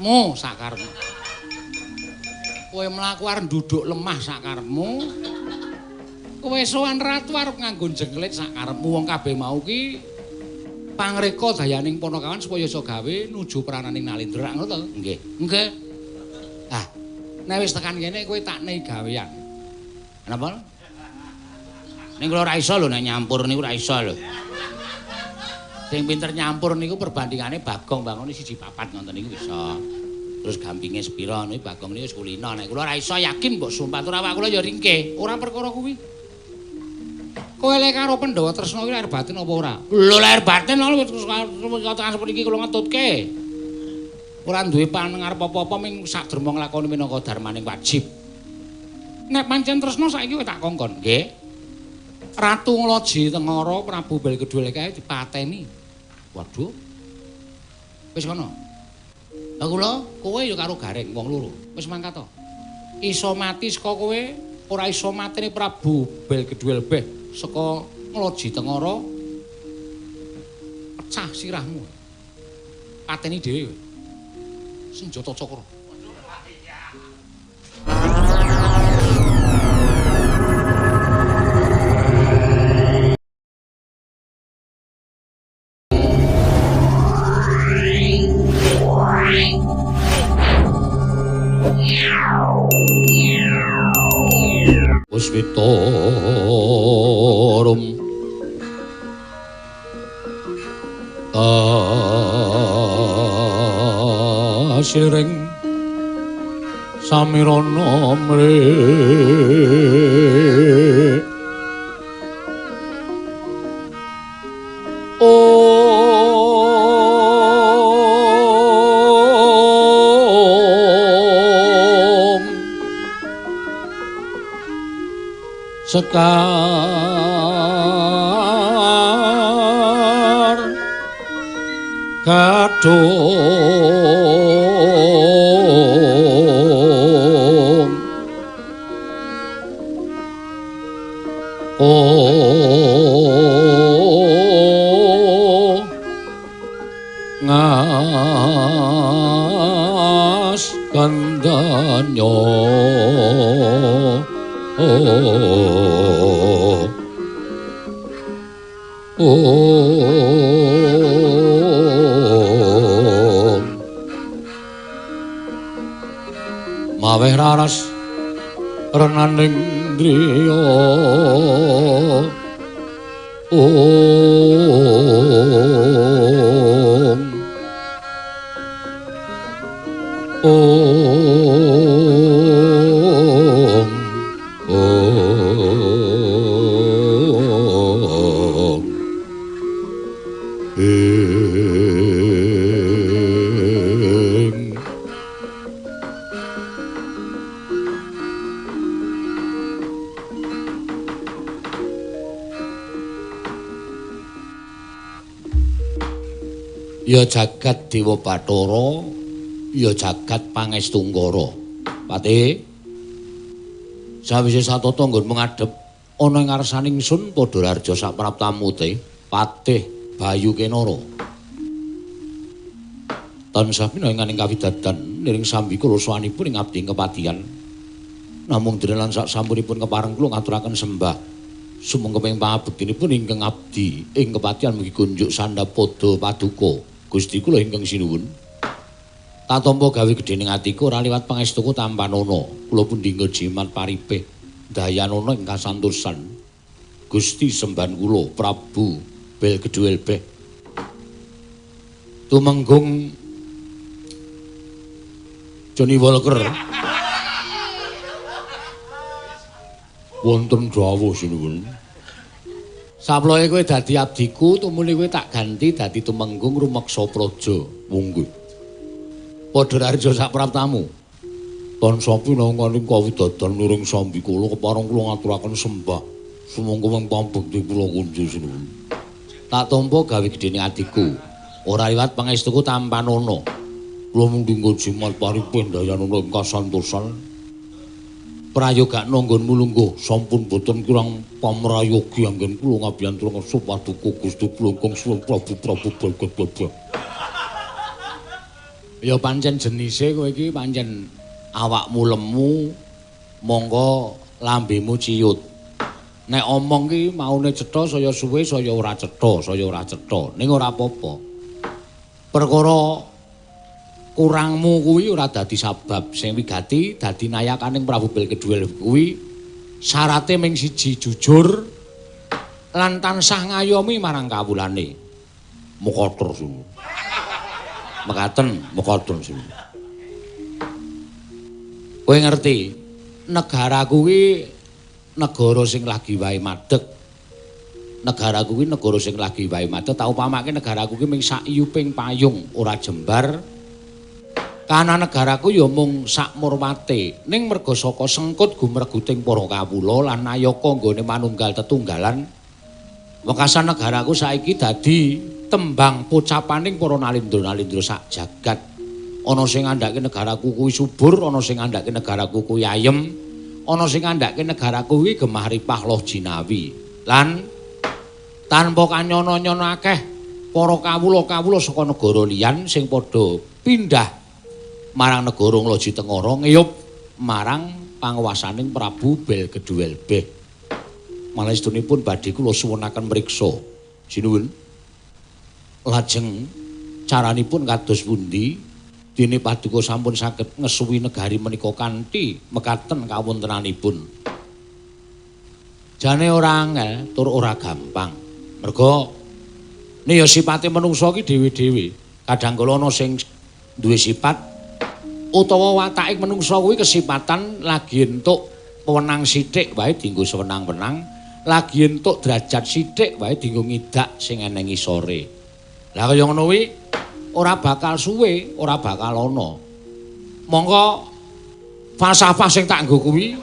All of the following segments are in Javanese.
Sakarepmu, sakarepmu. Kowe mlaku arep nduduk lemah sakarepmu. Kowe sowan ratu arep nganggo jengklit sakarepmu wong kabeh mau ki pangreka dayaning Panakawan supaya iso gawe nuju prananing Nalendra ngono to? Nggih. Nggih. Ah, nek wis tekan kene kowe tak nei gawean. Napa? Ning kula ora iso lho nek nyampur niku ora iso lho. Sing pinter nyampur niku perbandingane Bagong bangone 1-4 ngoten niku bisa. Terus gampinge sepira niku Bagong niku wis kulino. Nek kula ora iso yakin mbok sumpah tur awak kula ya ringkih. Ora perkara kuwi. Kowe lek karo Pandhawa Tresna kuwi lahir batin apa ora? Lho lahir batin lho tekan sepriki kula ngetutke. Ora duwe pangarep apa-apa ming sak derma nglakoni minangka darmaning wajib. Nek pancen tresna saiki kowe tak kongkon, nggih. Ratu Ngloji Tengara Prabu Belgedul kae dipateni. Waduh. Wis kono. Lah kula kowe ya karo Gareng wong loro. Wis mangkat to. Iso mati saka kowe, ora iso mateni Prabu Belgedul beh saka Ngloji Tengara. Pecah sirahmu. Pateni dhewe kowe. Senjata cakra. Puspitorum tasiring samirana mre Sekar Gadung Oh Ngas Kandanyo Oh, oh, maweh raras renaning driya. Om, om. Ya jagat Dewa Bathara, ya jagat Pangestu Nggara. Patih, sawise satata nggonmu ngadhep ana ing ngarsaning ingsun padha raharja sapraptamute Patih Bayu Kenara. Tansah pinanganing kawidadan niring sambika lusuhanipun ing abdi kepatihan. Namung dene lan sak sampunipun kepareng kula ngaturaken sembah sumangga ing pangabektinipun ingkang abdi ing kepatihan mugi kunjuk sandhap padha paduka Gusti kula ingkang sinuwun. Tatampa gawe gedhening atiku ora liwat pangestuku tampanana. Kula pundi jimat paripih dayanana ing kasantosan Gusti sembahan kula Prabu Belgedhuel beh. Tumenggung Johnny Walker. Wonten dawuh sinuwun. Saplohe kowe dadi abdiku, tumuli kowe tak ganti dadi tumenggung rumeksa praja. Monggo. Padha raharja sak praptamu. Tansah pinanganing kawidadan niring sambikala kepareng kula ngaturaken sembah. Sumangga ing pambekti kula kunjuk sinuwun. Tak tampa gawe gedhening atiku. Ora liwat pangestuku tampanana. Kula mung dinggo jimat paripih dayanana ing kasantosan. Prayogakna nggonmu lungguh sampun boten kirang pamrayogi anggen kula ngabiyantura ngersa paduka Gusti kula ingkang suwun Prabu Prabu Belgedhel. Ya pancen jenise kowe iki pancen awakmu lemu, monggo lambemu ciut. Nek omong ki maune cetha saya suwe saya ora cetha, saya ora cetha. Ning ora apa-apa. Perkara kurangmu kuwi ora dadi sabab sing wigati dadi nayakaning Prabu Belgeduwel kuwi syarate ming siji, jujur lan tansah ngayomi marang kawulane. Mukotor suwun. Mekaten mukotor suwun. Kowe ngerti, negara kuwi negara sing lagi wae madeg. Negara kuwi negara sing lagi wae madeg. Tak upamake negara kuwi ming sak iyuping payung, ora jembar. Kana negaraku ya mung sak murwate. Ning merga saka sengkut gumreguting para kawula lan nayaka nggone manunggal tetunggalan, wekasan negaraku saiki dadi tembang pocapaning para nalindra-nalindra sak jagat. Ana sing ngandhake negaraku kuwi subur, ana sing ngandhake negaraku kuwi ayem, ana sing ngandhake negaraku kuwi gemah ripah loh jinawi. Lan tanpa kanyono-nyono akeh para kawula-kawula saka negara liyan sing padha pindah marang negara Ngloji Tengara ngeyup marang panguwasaning Prabu Belgeduwelbeh. Malestunipun badhe kula suwunaken mriksa. Sinuwun. Lajeng caranipun kados pundi? Dene paduka sampun saged ngesuwi negari menika kanthi mekaten kawontenanipun. Jane ora angel tur ora gampang. Merga ne ya sipate menungsa iki dhewe-dhewe. Kadang kala ana sing duwe sifat utawa watake menungsa kuwi kesipatan lagi entuk wewenang sithik wae dienggo sewenang-wenang, lagi entuk derajat sithik wae dienggo ngidak sing eneng ngisore. Lah kaya ngono kuwi ora bakal suwe, ora bakal ana. Mongko falsafah sing tak nggo kuwi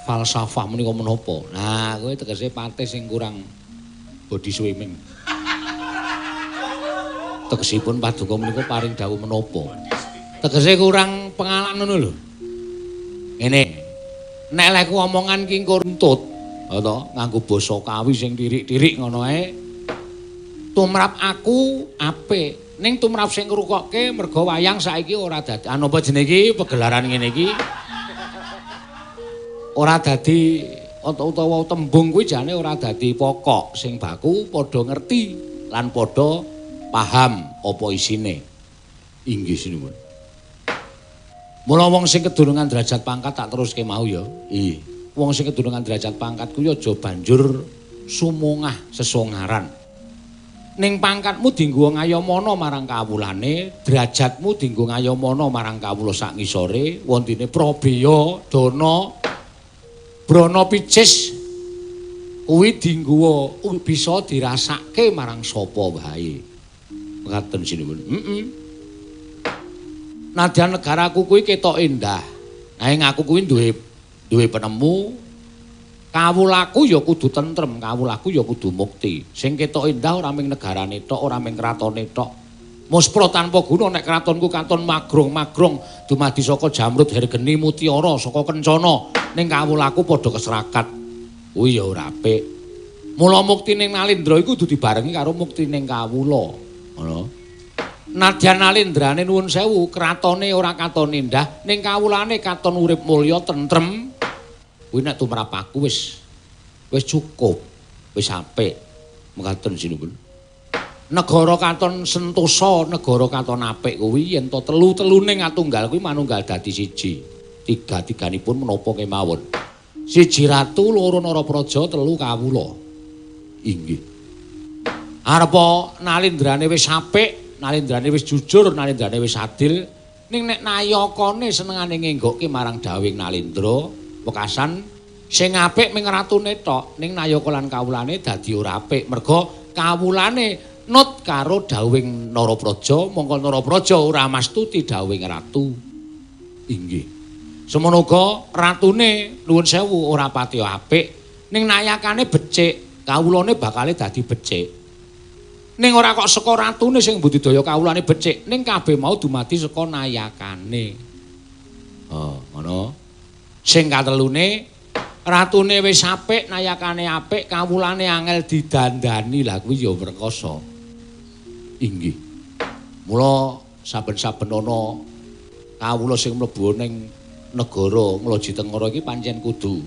falsafah menika menapa? Nah, kuwi tegese patih sing kurang body swimming. Tegesipun paduka menika paring dawuh menapa? Tegese kurang pengalaman ngono lho. Ngene. Nek lek omongan ki engko runtut, to, nganggo basa Kawi sing tirik-tirik ngono ae. Tumrap aku apik, ning tumrap sing ngrukokke merga wayang saiki ora dadi anu apa jenenge iki pegelaran ngene iki. Ora dadi utawa tembung kuwi jane ora dadi pokok, sing baku padha ngerti lan padha paham apa isine. Inggih sinuwun. Mula wong sing kedunungan derajat pangkat tak teruske mau ya. Iya. Wong sing kedunungan derajat pangkat kuwi aja banjur sumungah sesongaran. Ning pangkatmu dienggo ngayamana marang kawulane, derajatmu dienggo ngayamana marang kawula sak ngisore, wondene prabeya, dana, brana picis kuwi dienggo bisa dirasake marang sapa wae. Mekaten sinuwun. Heeh. Nadyan negaraku kuwi ketok endah. Nanging aku kuwi duwe penemu. Kawulaku ya kudu tentrem, kawulaku ya kudu mukti. Sing ketok endah ora mung negarane tok, ora mung kratone tok. Muspra tanpa guna nek kratonku katon magrong-magrong dumadi saka jamrud hergeni mutiara saka kencana, ning kawulaku padha keserakat. Kuwi ya ora apik. Mula mukti ning Nalindra iku kudu dibarengi karo mukti ning kawula. Ngono. Nadyan Nalindrane nuwun sewu, kratone ora katon endah, ning kawulane katon urip mulya tentrem. Kuwi nek tumrap aku wis cukup, wis apik. Mekaten sinuwun. Negara katon sentosa, negara katon apik kuwi yen to telu-telune ngatunggal kuwi manunggal dadi siji. Tiga-tiganipun menapa kemawon. Siji ratu, loro narapraja, telu kawula. Inggih. Arepa Nalindrane wis apik, Nalindrane wis jujur, Nalindrane wis adil, ning nek nayakane senengane ngenggokke marang dawuhing Nalindra, wekasan sing apik ming ratune tok, ning nayaka lan kawulane dadi ora apik. Merga kawulane nut karo dawuhing Narapraja, mongko Narapraja ora mastuti dawuhing ratu. Inggih. Semono uga ratune nuwun sewu ora patiya apik, ning nayakane becik, kawulane bakale dadi becik. Ning ora kok saka ratune sing budidaya kawulane becik, ning kabeh mau dumadi saka nayakane. Oh, ngono. Sing katelune ratune wis apik, nayakane apik, kawulane angel didandani. Lah kuwi ya mrekoso. Inggih. Mula saben-saben ana kawula sing mlebu ning negara Ngloji Tengara iki pancen kudu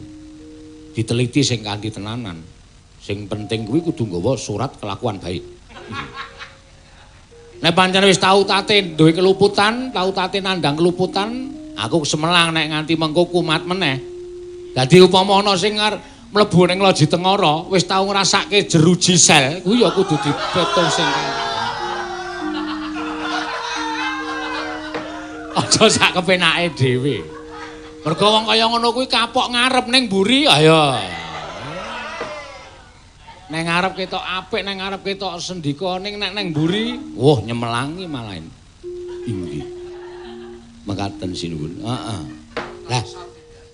diteliti sing kanthi tenanan. Sing penting kuwi kudu nggawa surat kelakuan baik. Nek pancen wis tau tate duwe keluputan, tau tate nandhang keluputan, aku semelang nek nganti mengko kumat meneh. Dadi upama ana sing mlebu ning Ngloji Tengara wis tau ngrasake jeruji sel, kuwi ya kudu dipetung sing aja sak kepenake dhewe. Mergo wong kaya ngono kuwi kapok ngarep ning mburi, ayo. Neng ngarep ketok apik, neng ngarep ketok sendika, ning nek neng mburi, wah nyemelangi malahin. Inggih. Mekaten sinuwun. Heeh. Lah,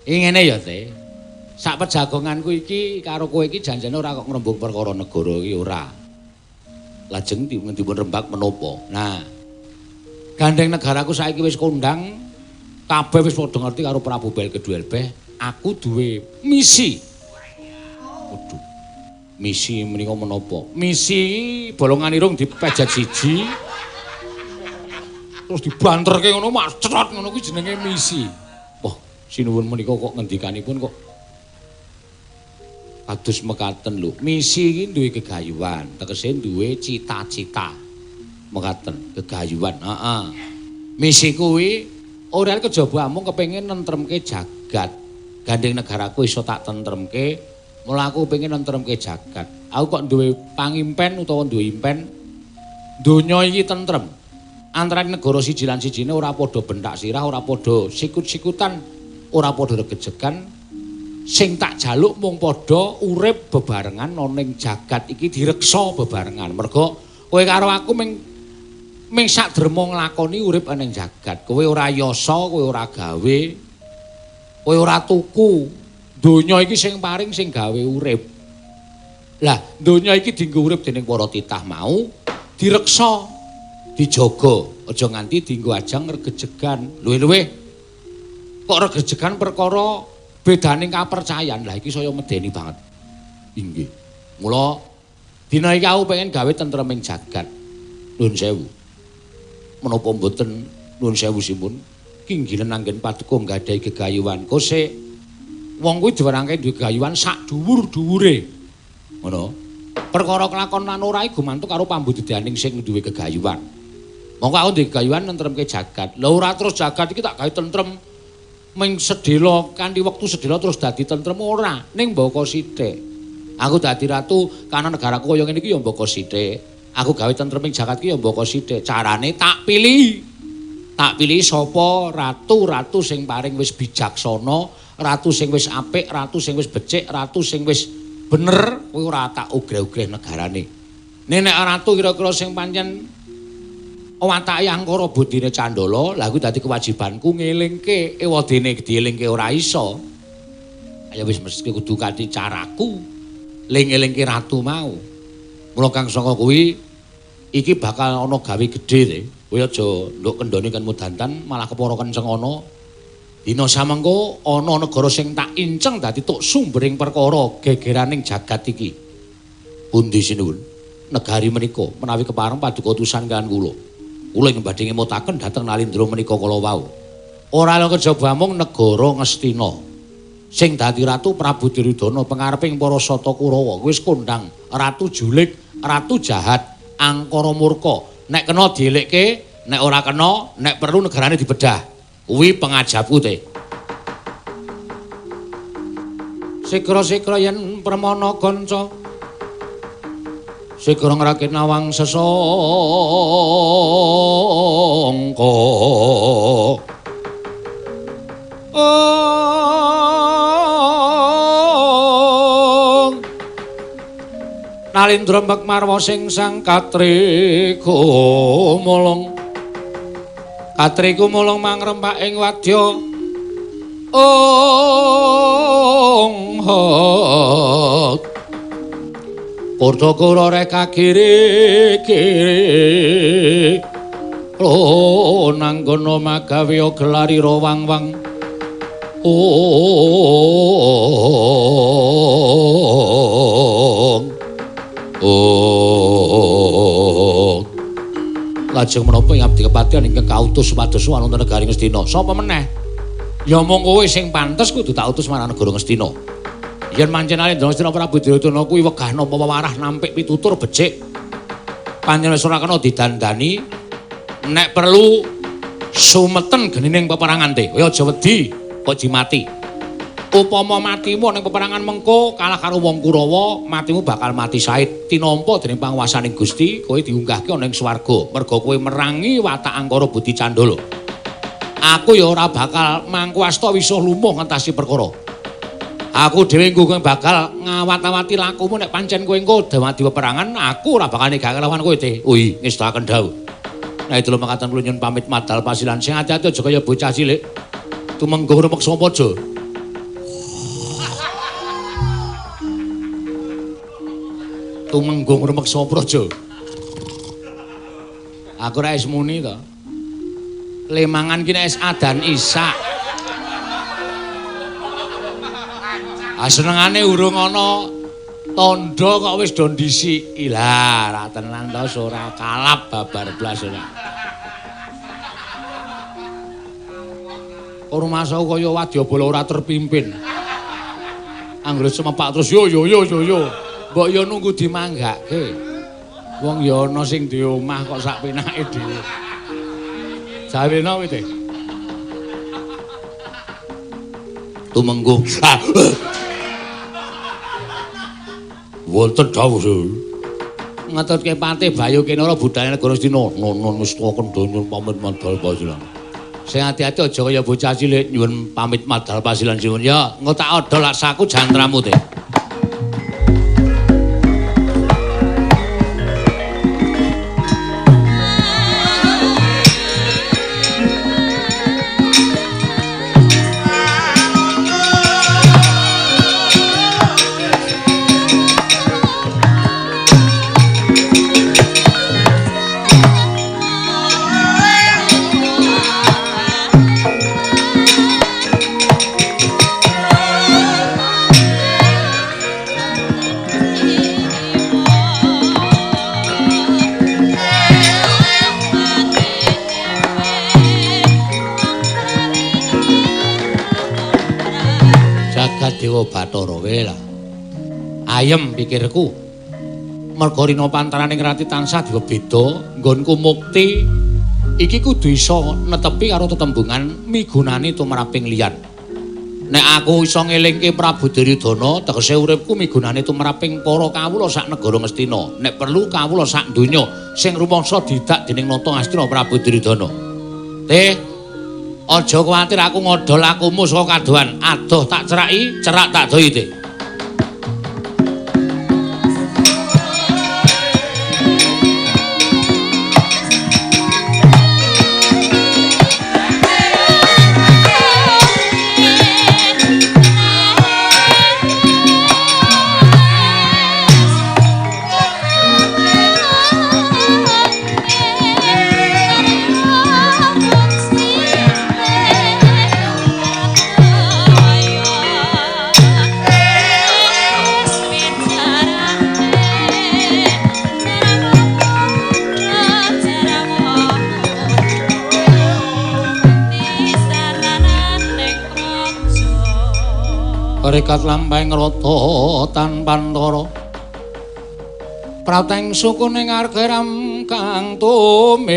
iki ngene ya, Teh. Sak pejagonganku iki karo kowe iki janjane ora kok ngrembug perkara negara iki ora. Lajeng dipun rembag menapa. Nah, gandeng negaraku saiki wis kondang, kabeh wis padha ngerti karo Prabu Belkedhuelbeh, aku duwe misi. Waduh. Misi menika menapa? Misi bolongan irung dipejat siji. Terus dibanterke ngono mak cetot ngono kuwi jenenge misi. Wah, sinuwun menika kok ngendikanipun kok kados mekaten lho. Misi iki duwe gegayuhan, tegese duwe cita-cita. Mekaten, gegayuhan. Heeh. Misi kuwi ora kejaba amung kepengin nentremke jagat. Gandeng negaraku iso tak tentremke, mula aku pengen nentremke jagat. Aku kok duwe pangimpen utawa duwe impen donya iki tentrem. Antarané negara siji lan sijine ora padha bentak sirah, ora padha sikut-sikutan, ora padha regejegan. Sing tak jaluk mung padha urip bebarengan ana ning jagat iki direksa bebarengan. Mergo kowe karo aku ming sak derma nglakoni urip ana ning jagat. Kowe ora yasa, kowe ora gawe, kowe ora tuku. Donya iki sing paring sing gawe urip. Lah, donya iki dienggo urip dening para titah mau direksa, dijaga, aja nganti dienggo ajang regejegan. Luwih-luwih kok regejegan perkara bedane kapercayan. Lah iki saya medeni banget. Inggih. Mula dina iki aku pengen gawe tentreming jagat. Nuwun sewu. Menapa mboten nuwun sewu simpun kinggilen anggen paduka nggadahi gegayuhan kosek. Wong kuwi diwerangke duwe gegayuhan sak dhuwur-dhuwure. Ngono. Perkara kelakon lan ora iku gumantung karo pambudidaning sing duwe gegayuhan. Mongko aku duwe gegayuhan nentremke jagat. Lah ora terus jagat iki tak gawe tentrem ming sedhela kanthi wektu sedhela terus dadi tentrem ora, ning mbaka sithik. Aku dadi ratu kana negaraku kaya ngene iki ya mbaka sithik. Aku gawe tentreming jagat iki ya mbaka sithik. Carane tak pilih. Tak pilih sapa ratu-ratu sing paring wis bijaksana, ratu sing wis apik, ratu sing wis becik, ratu sing wis bener, kuwi ora tak ugreh-ugreh negarane. Nek ratu kira-kira sing pancen watake angkara budine candala, lha kuwi dadi kewajibanku ngelingke, ewadene dielingke ora iso. Ya wis mesti kudu kanthi caraku ling-elingke ratu mau. Mula kang saka kuwi iki bakal ana gawe gedhe te. Kowe aja nduk kendhone kan mudantan malah kepara kenceng ana. Dina samengko ana negara sing tak inceng dadi tuk sumbering perkara gegeraning jagat iki. Pundi sinuwun? Negari menika menawi kepareng paduka utusan kaliyan kula. Kula ing badhe ngemutaken dhateng Nalindra menika kala wau. Ora kejaba mung negara Ngastina. Sing dadi ratu Prabu Duryudana pengareping para Sata Kurawa wis kondang ratu julik, ratu jahat, angkara murka. Nek kena dielikke, nek ora kena, nek perlu negarane dibedah. Kuwi pengajapku te. Sigra-sigra yen permana kanca sigra ngrakit nawang sesangka. Nalindra mbek marwa sing sang katriku mulung. Katriku mulung mangrempak ing wadya. Ong hok. Kurta-kura reka kiri-kiri. Nanggono magawe gelarira wang-wang. Ong. Ong. Lajeng menapa ing abdi kepatihan ingkang kautus supados sowan wonten negari Ngastina. Sapa meneh? Ya mung kowe sing pantes kudu tak utus marang negara Ngastina. Yen mancen Alendra Ngastina Prabu Duryudana kuwi wegah nampa wewarah nampik pitutur becik. Panjenengan wis ora kena didandani. Nek perlu sumeten genining peperangan te. Kowe aja wedi kok jimati. Upama matimu ning peperangan mengko kalah karo wong Kurawa, matimu bakal mati said. Tinampa dening panguwasaning Gusti, kowe diunggahke ana ing swarga. Merga kowe merangi watak angkara budi candala. Aku ya ora bakal mangku asta wisuh lumuh ngentasi perkara. Aku dhewe engko bakal ngawat-awati lakumu nek pancen kowe engko dadi peperangan, aku ora bakal negake lawan kowe te. Ui, ngestakaken dawuh. Nek dalu mekaten kula nyuwun pamit madal pasilan. Sing ati-ati aja kaya bocah cilik. Tumenggung rumeksa praja. Tumenggung rumeksa praja. Aku ora wis muni to. Lemangan ki nek wis adan isak. Ah senengane urung ana tandha kok wis do ndhisiki. Lah ra tenan to ora kalap babar blas ora. Rumasaku kaya wadyabala ora terpimpin. Anggere semepak terus yo yo yo yo yo. Mbok yo nunggu dimanggake. Wong yo ana sing duwe omah kok sak penake dhewe. Jawena kuwi te. Tumenggung. Wonten dawuh. Ngetutke patih Bayu Kinara budhane negara Astina. Nono ngesta kendha nyuwun pamit madal pasilan. Sing ati-ati aja kaya bocah cilik nyuwun pamit madal pasilan nyuwun ya. Engko tak odol lak saku jantramu te. Dewa Bathara wae lah. Ayem pikirku. Merga rina pantaraning rati tansah diwa beda, nggonku mukti iki kudu iso netepi karo tetembungan migunani tumraping liyan. Nek aku iso ngelingke Prabu Duryudana, tegese uripku migunani tumraping para kawula sak negara Ngastina. Nek perlu kawula sak donya sing rumangsa didak dening Nata Ngastina Prabu Duryudana. Teh, aja kuwatir aku ngodol akumu saka kadohan. Adoh tak ceraki, cerak tak dohi te. Rekat lampahing rata tanpantara prateng sukune ngargeram kang tumingal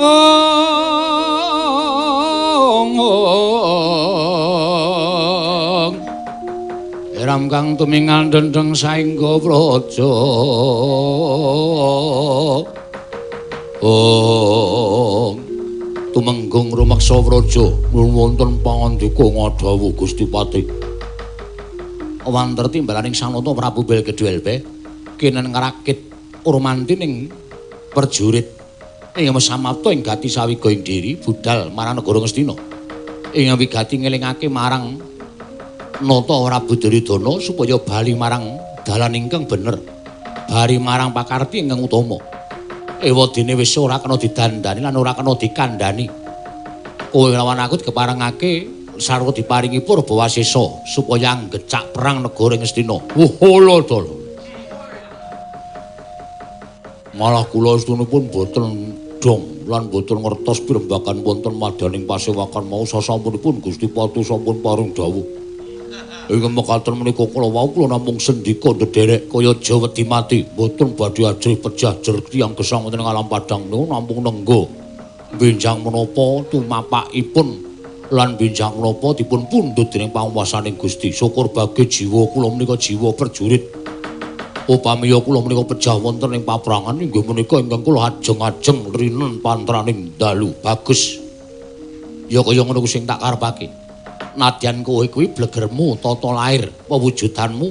ong ong eram kang tumingal dendeng saengga praja ong Tumenggung rumeksa praja nuwun wonten pangandika ngadhawuh Gusti Patih. Wanter timbalaning Sang Nata Prabu Belgeduelbe kenen ngrakit urmanti ning perjurit ing samapta ing gati sawiga ing diri budal marang negara Ngastina. Ing wigati ngelingake marang Nata Prabu Duryudana supaya bali marang dalan ingkang bener, bali marang pakarti ingkang utama. Ewadene wis ora kena didandani lan ora kena dikandhani. Kowe lawan aku dikeparengake sarwa diparingi purba wasesa supaya anggecak perang negara Ngastina. Wuh lho. Malah kula estunipun boten dong lan boten ngertos pirembagan wonten madyaning pasewakan mau sasampunipun Gusti Patih sampun paring dawuh. Ingkang mekaten menika kula wau kula namung sendika ndederek kaya aja wedi mati, boten badhe ajrih pejah jer tiyang gesang wonten ing alam padang niku namung nenggo. Benjang menapa tumapakipun lan benjang menapa dipun pundhut dening panguwasaning Gusti. Syukur bagi jiwa kula menika jiwa prajurit. Upamiya kula menika pejah wonten ing paprangan inggih menika ingkang kula ajeng-ajeng rinen pantraning dalu. Bagus. Ya kaya ngono ku sing tak karepake. Nadyan kowe kuwi blegermu tata lair pewujudanmu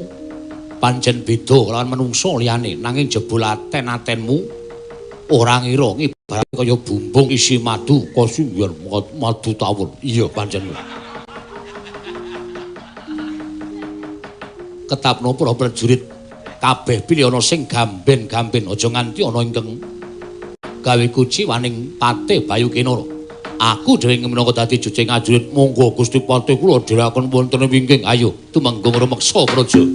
pancen beda lawan menungsa liyane, nanging jebul aten-atenmu ora ngira ngibarat kaya bumbung isi madu kasinggihan madu tawon. Iya pancen. Ketapno para prajurit kabeh pilih ana sing gamben-gamben, aja nganti ana ingkang gawe kuciwaning Patih Bayu Kinara. Aku dhewe minangka dadi jucing ajurit, monggo Gusti Patih kula dherekaken wonten wingking. Ayo tumenggung rumeksa praja.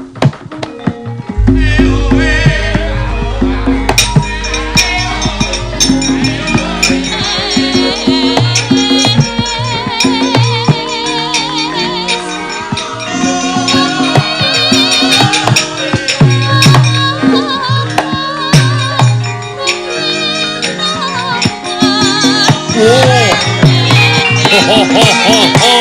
Ho ho ho ho.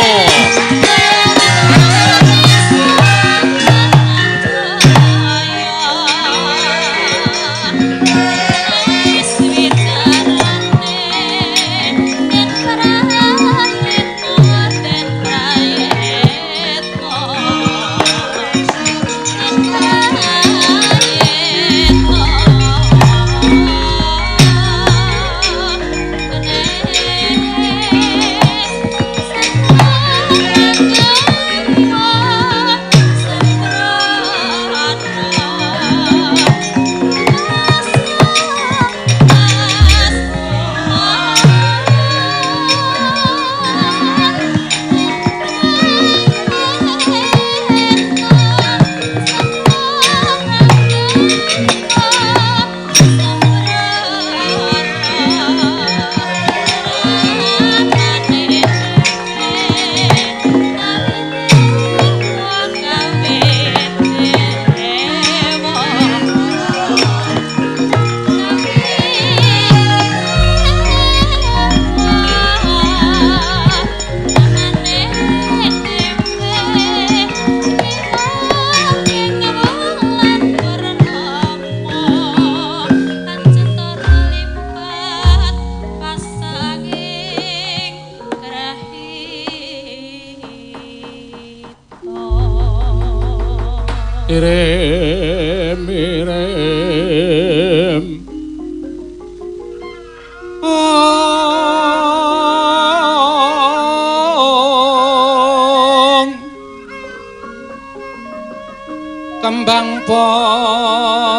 Kembang popong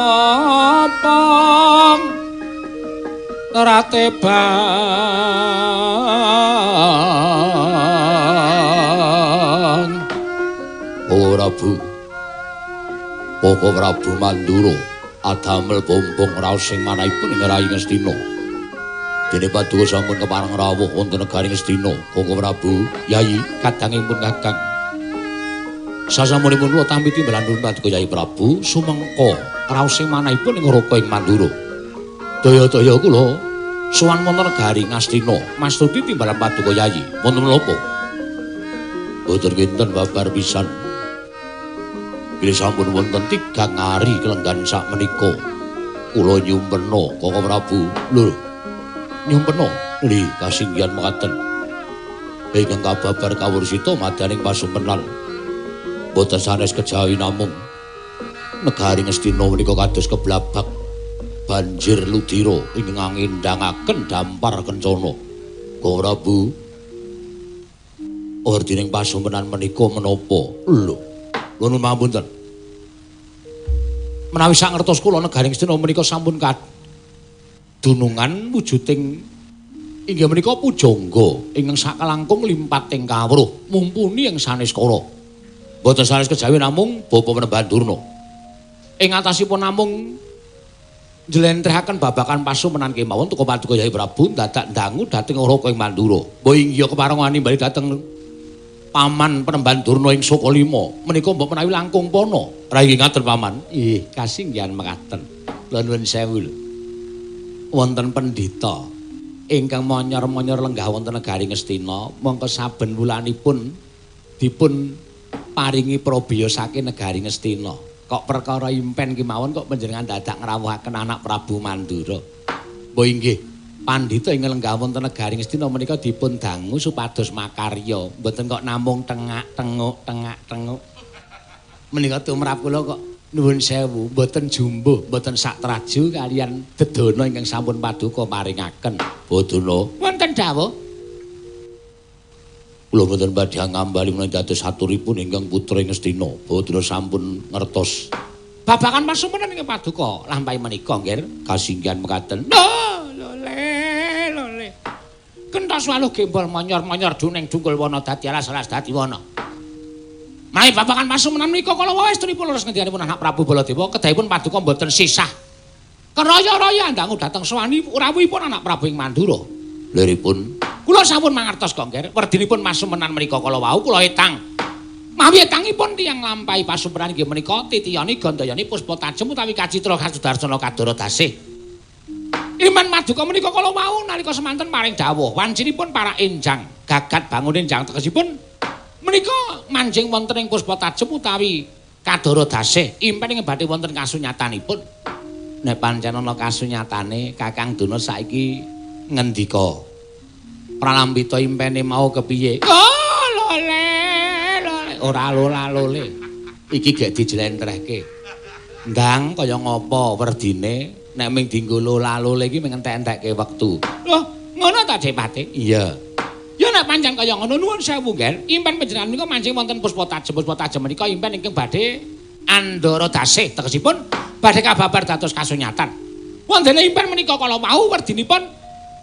terate bang. Ora Bu. Koko Prabu Mandura adamel bombong raos sing manahipun ing Rayi Ngastina. Dene paduka sampun kepareng rawuh wonten negari Ngastina. Koko Prabu, Yayi, kadangipun Kakang. Sasampunipun kula tampi timbalan paduka Yayi Prabu sumengka raos sing manahipun ing Raka ing Mandura. Daya-daya kula sowan wonten negari Ngastina, mastuti timbalan paduka Yayi. Wonten menapa? Boten kinten babar pisan. Bilih sampun wonten tigang ari kelenggan sak menika kula nyumpena Koko Prabu. Lho, nyumpena nggih kasinggihan mekaten. Ingkang kababar kawursita madyaning pasumpenan. Boten sanes kejawi namung negari Ngastina menika kados keblabak banjir ludira ingkang ngendangaken dampar kencana. Koko Prabu, ordining pasumpenan menika menapa? Lho, nuwun pangapunten. Menawi sak ngertos kula negari Ngastina menika sampun kadunungan wujuding inggih menika pujangga ingkang sakalangkung limpating kawruh mumpuni ing sanes kala. Boten sanes kejawi namung Bapa Panembahan Durna. Ing atasipun namung Njlentrehaken babagan pasumenan kemawon teka paduka Yai Prabu dadak ndangu dhateng Raka ing Mandura. Mbok inggih kepareng wani bali dhateng Paman Penemban Durna ing Sukalima. Menika mbok menawi langkung pana. Rayi ngaten Paman. Nggih, kasinggihan mekaten. Kula nuwun sewu lho. Wonten pendhita ingkang monyor-monyor lenggah wonten negari Ngastina, mongko saben wulanipun dipun paringi prabeya saking negari Ngastina. Kok perkara impen kemawon kok panjenengan dadak ngrawuhaken anak Prabu Mandura. Mbok inggih, pandhita ing lenggah wonten negari Ngastina menika dipun dangu supados makarya, mboten kok namung tengak-tenguk tengak-tenguk. Menika tumrap kula kok nuwun sewu, mboten jumbuh, mboten sak traju kalian dedana ingkang sampun paduka paringaken. Bodana wonten dawuh. Kula mboten badhe ngambali menawi dados aturipun ingkang putra ing Ngastina. Bodana sampun ngertos babagan pasumenan ing paduka lampahi menika, nggih. Kasinggihan mekaten. Lho, lole, lole. Kentos waluh gembol monyor-monyor duneng dungkul wana dadi alas-alas dadi wana. Menawi babagan pasumenan menika kala wau estunipun leres ngendikanipun anak Prabu Baladewa kedahipun paduka mboten sisah. Keraya-raya ndangu dhateng sowani rawuhipun anak Prabu ing Mandura. Liripun kula sampun mangertos kok, Ngger. Werdinipun pasumenan menika kala wau kula etang. Mawi etangipun tiyang nglampahi pasumenan inggih menika titiyani gandayani puspa tajem utawi kacitra Kasudarsana kadara dasih. Iman maduka menika kala wau nalika semanten paring dawuh wancinipun para enjang gagat bangun enjang tegesipun menika manjing wonten ing puspa tajem utawi kadara dasih impen ing badhe wonten kasunyatanipun. Nek pancen ana kasunyatane Kakang Duna saiki ngendika pralambita impene mau kepiye? Oh, lole, lole. Ora lola-lole. Iki gek dijlentrehke. Ndang kaya ngapa werdine nek ming dienggo lola-lole iki ming entek-entekke wektu. Loh, ngono ta Dik Pati? Iya. Ya nek pancen kaya ngono nuwun sewu, Ngger. Impen panjenengan menika mancing wonten puspa tajem, puspa tajem menika impen ingkang badhe andhara dasih tegesipun badhe kababar dados kasunyatan. Wontene impen menika kala wau werdinipun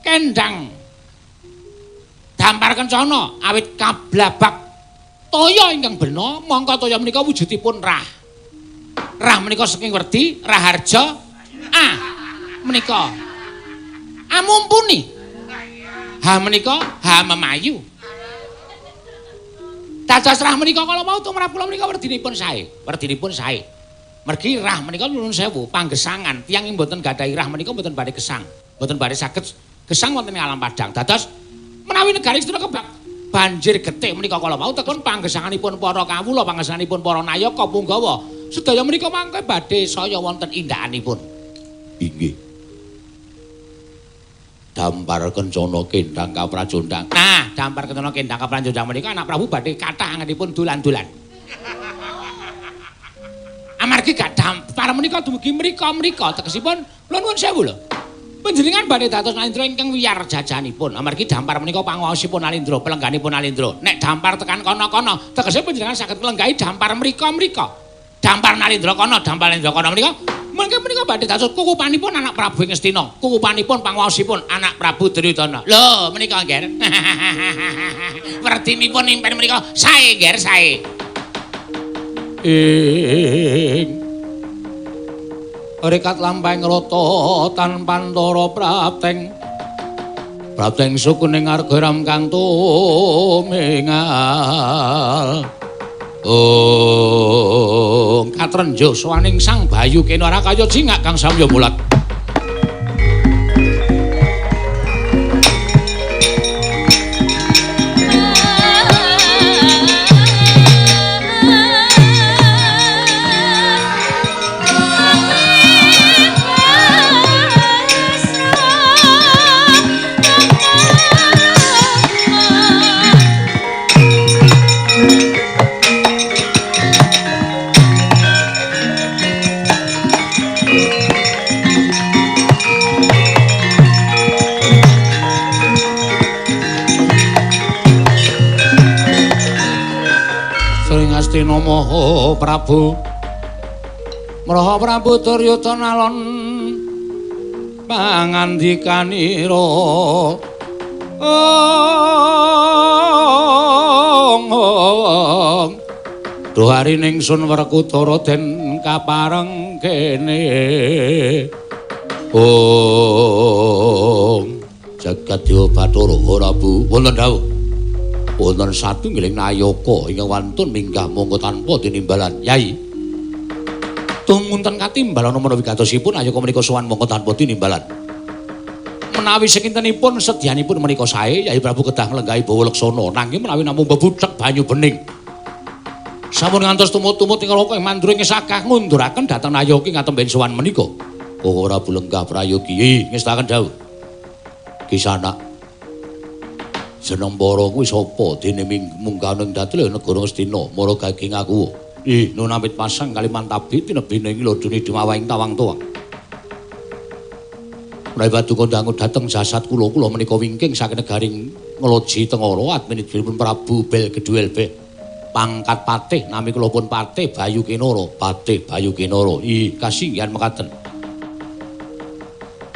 kendang dampar kencana awit kablabak toya ingkang bena, mongko toya menika wujudipun rah. Rah menika saking werdi raharja a menika amumpuni. Ha menika ha memayu. Dados rah menika kala wau tumrap kula menika werdinipun sae, werdinipun sae. Mergi rah menika nuwun sewu panggesangan, tiyang ing mboten gadhahi rah menika mboten badhe gesang, mboten badhe saged gesang wonten ing alam padang. Dados menawi negari Ngastina kebak banjir getih menika kala wau tekun panggesanganipun para kawula, panggesanganipun para nayaka punggawa, sedaya menika mangke badhe saya wonten indakanipun. Inggih. Dampar kencana kendang kapracondang. Nah, dampar kencana kendang kapracondang menika anak Prabu badhe kathah angenipun dolan-dolan. Amargi gak dampar menika dumugi mrika-mrika tegesipun kula nuwun sewu lho. Panjenengan badhe dados Nalindra ingkang wiyar jajanipun. Amargi dampar menika panguwaosipun Nalindra, pelengganipun Nalindra. Nek dampar tekan kono-kono, tegese panjenengan saged nglenggahi dampar mrika-mrika. Dampar Nalindra kono, dampar Nalindra kono menika mengke menika badhe dados kukupanipun anak Prabu ing Ngastina, kukupanipun panguwaosipun anak Prabu Duryudana. Lho, menika Ngger. Werdinipun impen menika sae, Ngger, sae. Ing rekat lampahing rata tanpantara prapteng prapteng sukuning arga ram kang tumingal. Oh, katrenjo sowaning Sang Bayu kena ora kaya jingak kang samya mulat. Maha Prabu Mraha Prabu Duryudana alon pangandikanira ong duh harining sun Werkudara den kapareng kene. Om Jagat Dewa Bathara Prabu wonten dawuh. Wonten satunggiling nayaka ingkang wantun minggah mongko tanpa tinimbalan. Yai. Tumunten katimbal ana menawi gatosipun nayaka menika sowan mongko tanpa tinimbalan. Menawi sekintenipun sedyanipun menika sae Yai Prabu kedah nglenggahi bawa leksana nanging menawi namung bebudhek banyu bening. Sampun ngantos tumut-tumut ing neraka ing mandura ing sagah ngunduraken dhateng nayaka ing katemben sowan menika. Oh Prabu lenggah prayogi ngestaken dawuh. Kisana jeneng para kuwi sapa dene munggah ning datul negara Ngastina mara gaging aku. Ih nun amit pasang Kalimantabi tinebine ing lodone dumawahing tawang-tawang. Menawi paduka dangu dhateng jasad kula kula menika wingking saking negaring Ngloji Tengara adminipun Prabu Bel Gedhuelbe pangkat patih nami kula pun Patih Bayu Kinara. Patih Bayu Kinara. Ih kasinggihan mekaten.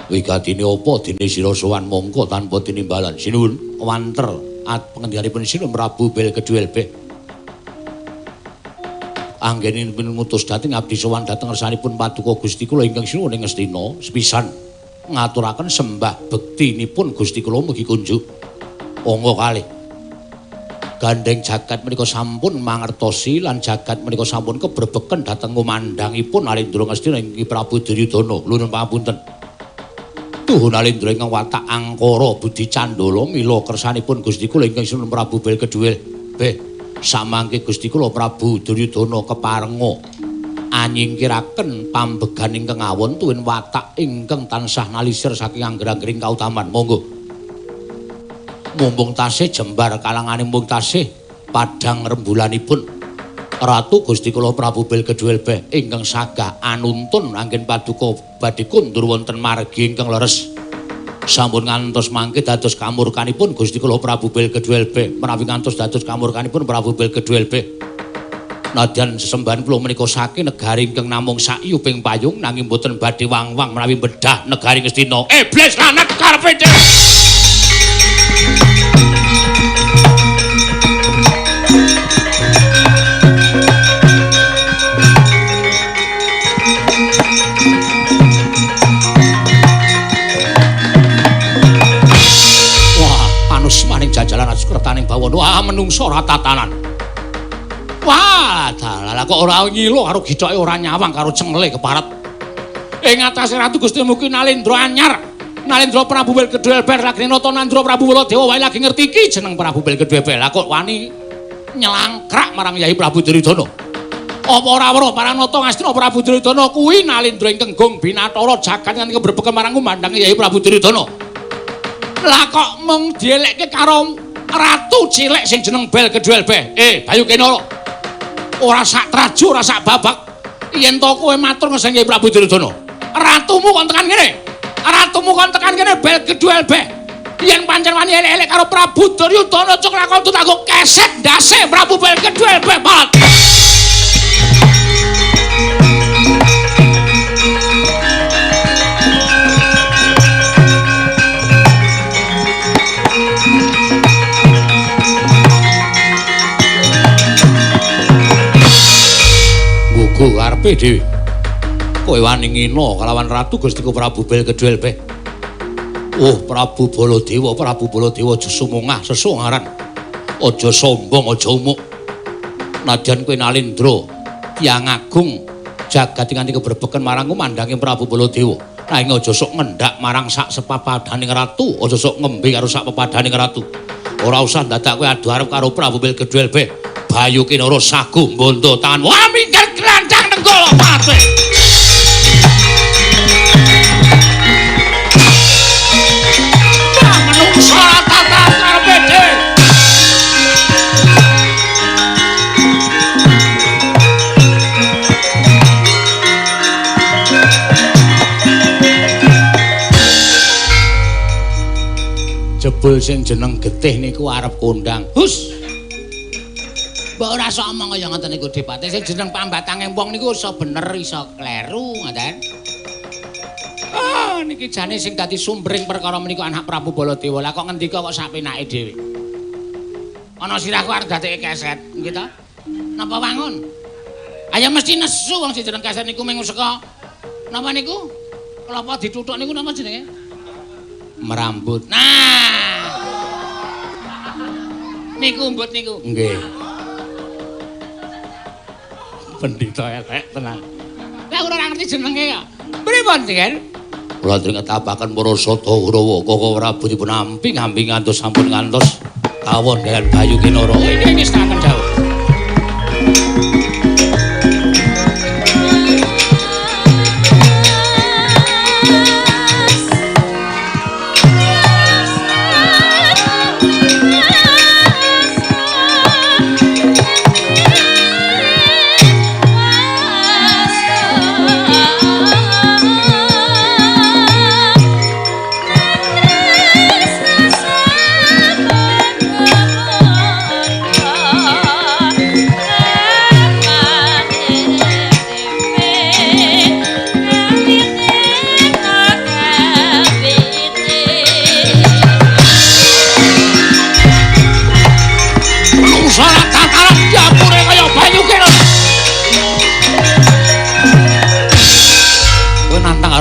Wigatine apa dene sira sowan mongko tanpa tinimbalan. Sinuwun wanter at pengendikanipun Sinuwun Prabu Bel Gedhuelbe. Anggenipun ngutus dhateng abdi sowan dhateng ngersanipun paduka Gusti kula ingkang sinuwun ing Ngastina sepisan ngaturaken sembah bektinipun Gusti kula mugi kunjuk. Angka kalih. Gandeng jagat menika sampun mangertosi lan jagat menika sampun kebrebeken dhateng ngumandhangipun Nalendra Ngastina ing Prabu Duryudana. Nuwun pangapunten. Tuhu Nalendra ingkang watak angkara budi candala mila kersanipun Gusti kula ingkang sinuwun Prabu Bel Gedhuel. Beh, samangke Gusti kula Prabu Duryudana keparenga anyingkiraken pambegan ingkang awon tuwin watak ingkang tansah nalisir saking angger-anggering kautaman. Monggo. Mumpung tasih jembar kalangane mumpung tasih padhang rembulanipun Ratu Gusti kula Prabu Bel Gedhuel Beh ingkang sagah anuntun anggen paduka badhe kundur wonten margi ingkang leres. Sampun ngantos mangke dados kamurkanipun Gusti kula Prabu Bel Gedhuel Beh menawi ngantos dados kamurkanipun Prabu Bel Gedhuel Beh. Nadyan sesembahan kula menika saking negari ingkang namung saiyuping payung nanging boten badhe wang-wang menawi bedah negari Ngastina. Iblis lanat karepe dhewe. Maning jajalan askretaning bawana. Wah menungso ora tatanan. Wah dalah kok ora ngilo karo githoke ora nyawang karo cengle keparet. Ing atase Ratu Gusti Muki Nalendra anyar. Nalendra Prabu Bel Gedhuel Ber lagi nata Nandra Prabu Baladewa wae lagi ngerti iki jeneng Prabu Bel Gedhuel Ber. Lah kok wani nyelangkrak marang Yai Prabu Duryudana. Apa ora weruh Paranata Ngastina Prabu Duryudana kuwi Nalendra ingkang gong binathara jagat nganti kebrebeken marang kumandhange Yai Prabu Duryudana. Lah kok mung dielekke karo ratu cilik sing jeneng Bel Gedhuel Beh. Bayu Kinara. Ora sak traju, ora sak babak. Yen to kowe matur ngeseng Kyai Prabu Duryudana. Ratumu kon tekan kene. Ratumu kon tekan kene Bel Gedhuel Beh. Yen pancen wani elek-elek karo Prabu Duryudana cuk lakon tanggo keset ndase Prabu Bel Gedhuel Beh. Malat. Gugu karepe dhewe. Kowe wani ngina kalawan Ratu Gustiku Prabu Bel Gedhuel Beh. Oh Prabu Baladewa, Prabu Baladewa aja sumungah sesungaran. Aja sombong, aja umuk. Nadyan kowe Nalendra tiyang agung jagat nganti kebrebeken marang kumandhange Prabu Baladewa. Nanging aja sok ngendak marang sak sepapadaning ratu, aja sok ngembe karo sak pepadaning ratu. Ora usah dadak kowe adu arep karo Prabu Bel Gedhuel Beh. Bayu Kinara sagu mbondo tangan. Wah minggir glancang nenggala pate. Wah menungso tata karepe dhewe. Jebul sing jeneng getih niku arep kondang. Hus. Mbok ora sok omong kaya ngoten niku Depate. Sing jeneng pambatange wong niku iso bener iso kleru ngoten. Ah niki jane sing dadi sumbering perkara menika anak Prabu Baladewa. Lah kok ngendika kok sak penake dhewe. Ana sirahku arep dadekke keset, nggih ta? Napa wangun? Ayo mesti nesu wong sing jeneng keset niku mung saka napa niku? Kelapa dituthuk niku napa jenenge? Merambut. Nah. Niku umbut niku. Nggih. Pendhita elek tenan. Lah ora ngerti jenenge kok. Pripun, Ken? Kula ngetapaken para sata Kurawa Koko Prabu dipun amping-amping ngantos sampun ngantos tawon kaliyan Bayu Kinara. Ini wis tak jauh.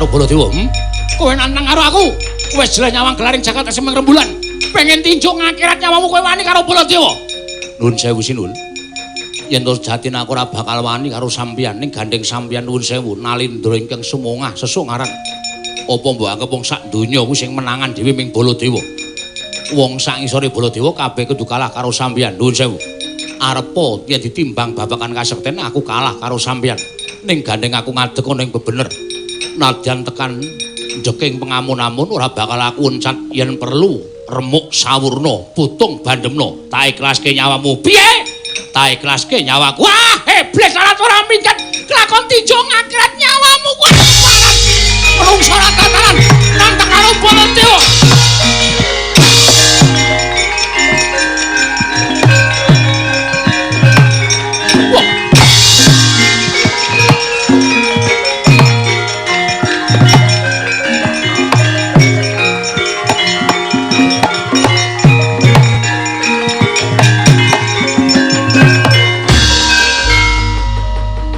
Baladewa, Kowe nantang karo aku. Wis jelas nyawang gelaring jagat esem rembulan. Pengen tinjuk ngakhirat nyawamu kowe wani karo Baladewa. Nuwun sewu sinuwun. Yen to sejatine aku ora bakal wani karo sampeyan ning gandeng sampeyan nuwun sewu nalindra ingkang sumongah sesuk ngaran. Apa mbok anggap wong sak donya kuwi sing menangan dhewe ming Baladewa. Wong sak ngisore Baladewa kabeh kudu kalah karo sampeyan nuwun sewu. Arepa yen ditimbang babagan kasekten aku kalah karo sampeyan. Ning gandeng aku ngadeg ana ing bebener. Nadyan tekan njeking pengamun-amun ora bakal aku uncat yen perlu remuk sawurna putung bandemna tak ikhlaske nyawamu piye tak ikhlaske nyawaku wah iblis alat ora minggat kelakon tinju ngakhirat nyawamu wah menungso ora tataran nantang karo Baladewa.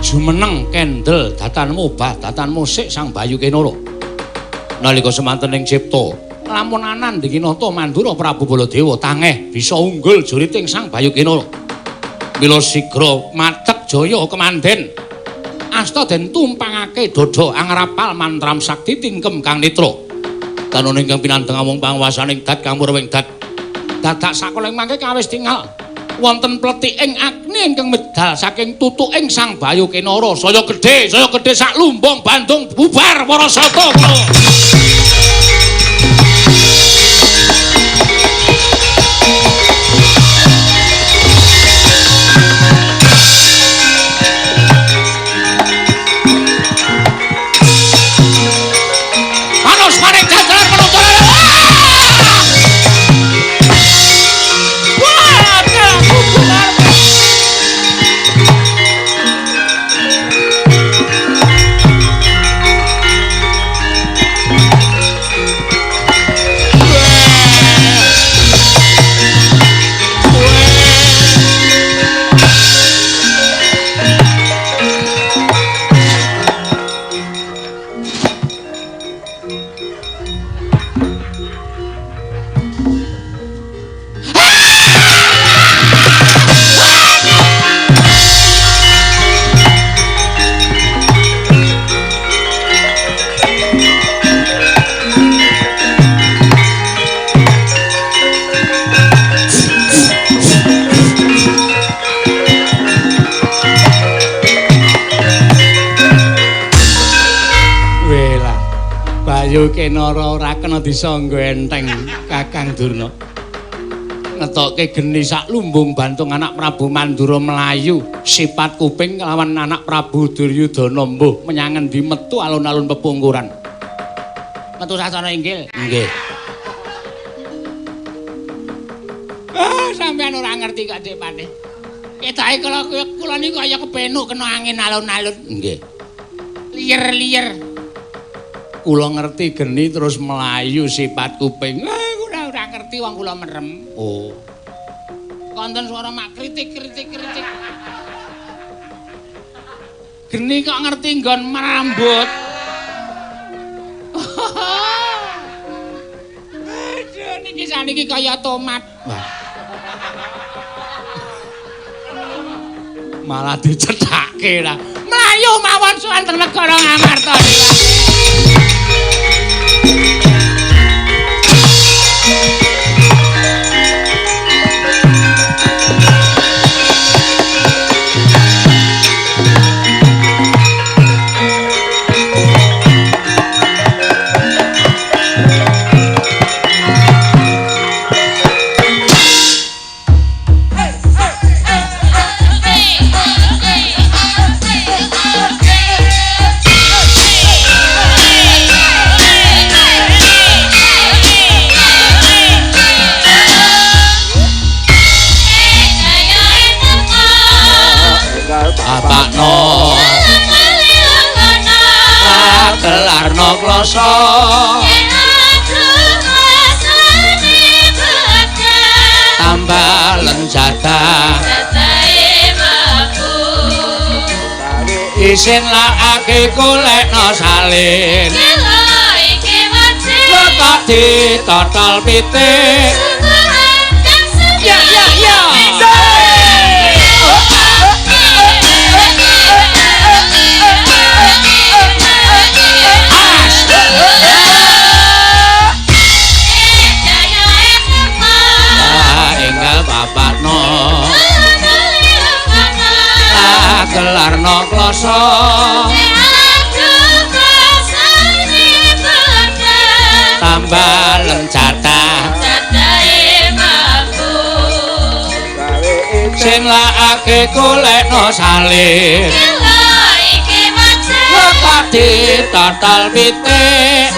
Jumeneng kendel datanmu obah datanmu sik Sang Bayu Kinara. Nalika semanten ing cipta lamun anan dinginata Mandura Prabu Baladewa tangeh bisa unggul juriting Sang Bayu Kinara. Mila sigra matek jaya kemanden. Asta den tumpangake dada angrapal mantram sakti tingkem kang netra. Tanun ingkang pinandheng amung panguwasaning dat kang murwing dat. Dadak sakoling mangke kawis tingal wonten pletiking agni ingkang medal saking tutuking Sang Bayu Kinara saya gedhe sak lumbung Bandung bubar para sata. Panos paring jajaran penonton. Bayu Kinara ora kena disangga enteng Kakang Durna. Ngetokke geni sak lumbung Bantung anak Prabu Mandura mlayu sipat kuping lawan anak Prabu Duryudana mbuh menyang endi metu alun-alun pepungkuran. Metu sasana inggil. Nggih. Ah, sampean ora ngerti kok Dik Patih. Ketoke kula kula niku kaya kepenuk kena angin alun-alun. Nggih. Liyer-liyer. Kula ngerti geni terus melayu sipat kuping. Ah, kula ora ngerti wong kula merem. Oh. Konten suara mak kritik kritik kritik. Geni kok ngerti nggon merambut. Sampeyan iki kaya tomat. Wah. Malah dicethake lah. Mlayu mawon sowan teng negara Ngamarta. Gelarno kloso tambah lenjata isin lakake golekno salin kok ditotol pitik. Ya ya ya. Gelarno kloso tambah lencata sing lakake golekno salin kok ditotol pitik.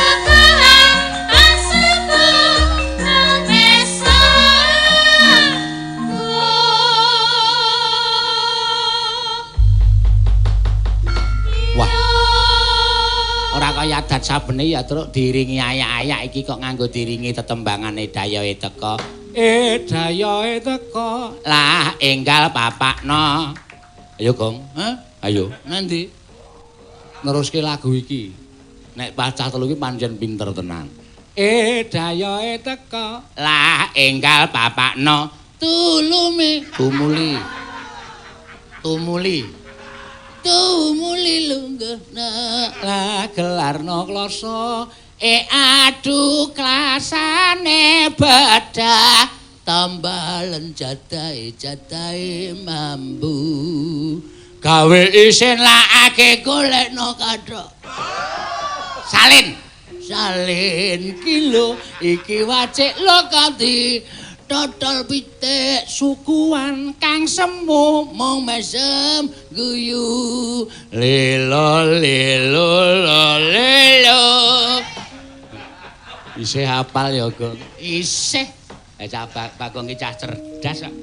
Kaya adat sabene ya truk diiringi ayak-ayak iki kok nganggo diiringi tetembangane dayohe teka. Dayohe teka. Lah enggal papakno. Ayo Gong. Hah? Ayo. Nanti neruske lagu iki. Nek pacah telu iki pancen pinter tenan. Dayohe teka. Lah enggal papakno. Tulume tumuli. Tumuli. Tumuli lungguhna lah gelarno kloso adu klasane bedah tambah lenjadae jadae mambu gawe isin lakake golekno kathok salin salin kilo iki wacik lo kanthi totol pitik sukuan kang semu mung mesem guyu lelo lelo lelo. Isih hafal ya Gong? Isih. Cah Bagong iki cah cerdas kok.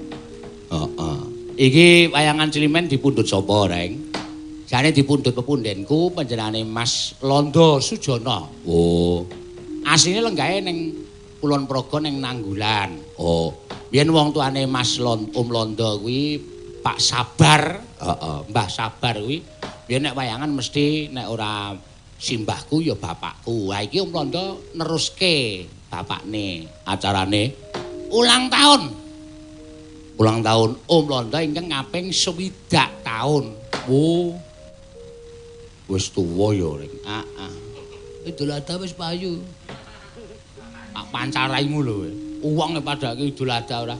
Heeh. Iki wayangan Climen dipundhut sapa, Reng? Jane dipundhut pepundhenku panjenengane Mas Londo Sujono. Oh. Asline lenggahe ning Kulon Progo ning Nanggulan. Oh, biyen wong tuane Mas Om Londo kuwi Pak Sabar, heeh, Mbah Sabar kuwi biyen nek wayangan mesti nek ora simbahku ya bapakku. Ha iki Om Londo neruske bapakne acarane ulang tahun. Ulang tahun Om Londo ingkang kaping 60 taun. Oh. Wis tuwa ya, Ring. Heeh. Idul Adha wis payu. Tak pancaraimu lho kowe. Wong padake Idul Adha ora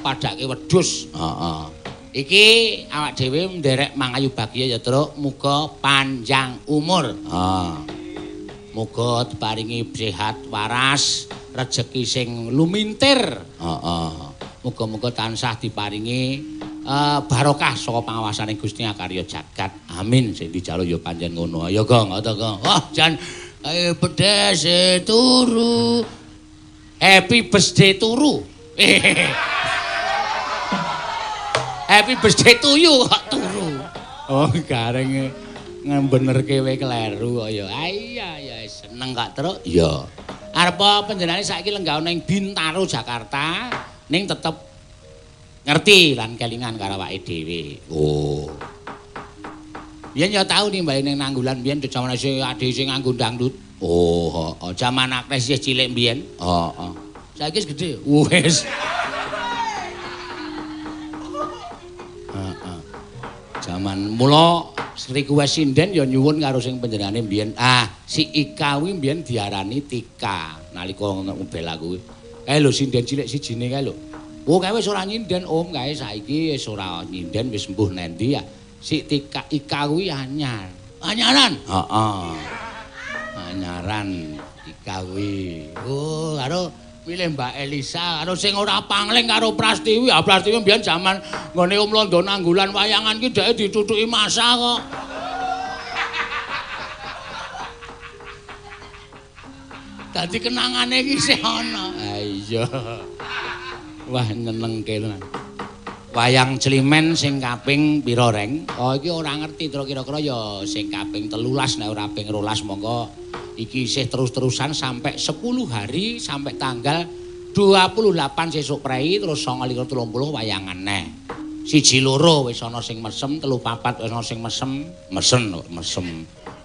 padake wedhus. Heeh. Iki awak dhewe nderek mangayu bagya ya, Truk. Muga panjang umur. Heeh. Muga diparingi sehat waras, rejeki sing lumintir. Heeh. Muga-muga tansah diparingi barokah saka pangawasane Gusti Akarya jagat. Amin. Sing dijaluk ya pancen ngono. Ayo Gong, ayo Gong. Wah, jan pedes turu. Happy birthday turu. Happy birthday to you kok turu. Oh, gareng ngebenerke kowe kleru kaya. Iya ya seneng kok, Truk. Iya. Arep panjenengane saiki lenggah ning Bintaro Jakarta, ning tetep ngerti lan kelingan karo awake dhewe. Oh. Biyen ya tau nimbali ning Nanggulan biyen jaman sing adhe sing nganggo dangdut. Oh, heeh. Jaman Agnes isih cilik biyen. Heeh. Saiki wis gedhe. Wis. Heeh. Jaman mula request sinden ya nyuwun karo sing panjenengane mbiyen. Ah, si Ika kuwi mbiyen diarani Tika nalika ngobel aku kuwi. Kae lho sinden cilik sijine kae lho. Oh, kae wis ora nyinden Om, kae saiki wis ora nyinden wis mbuh nendi ya. Si Tika Ika kuwi anyar. Anyaran? Heeh. Anyaran Ika kuwi. Oh, karo milih Mbak Elisa karo sing ora pangling karo Prastiwi. Ah, Prastiwi mbiyen jaman nggone Om Londo Nanggulan wayangan ki dheke ditutuki masa kok. Dadi kenangane iki isih ana. Ha iya. Wah, nyenengke tenan. Wayang Climen sing kaping pira, Reng? Oh, iki ora ngerti kira-kira ya sing kaping 13 nek ora ping 12 monggo. Iki isih terus-terusan sampai 10 hari sampai tanggal 28 sesuk prei terus 29 30 wayangan neh. 1 2 wis ana sing mesem, 3 4 wis ana sing mesem, mesen kok mesem.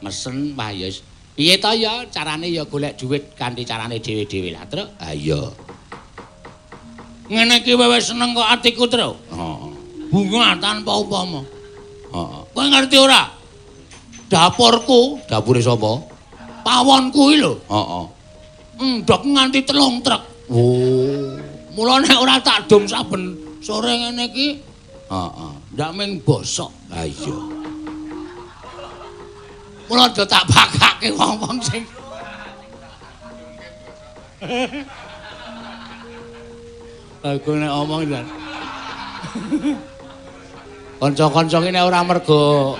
Mesen wah ya wis. Piye to ya carane ya golek dhuwit kanthi carane dhewe-dhewe lah, Truk. Ha iya. Ngene iki wis seneng kok atiku, Truk. Heeh. Bunga tanpa upama. Heeh. Kowe ngerti ora? Dapurku, dapure sapa? Pawonku iki lho. Heeh. Ndok nganti 3 truk. Oh. Mula nek ora tak dum saben sore ngene iki, heeh, ndak ming bosok. Ha iya. Mula do tak pakake wong-wong sing aku nek omong jan. Kanca-kanca ki nek ora mergo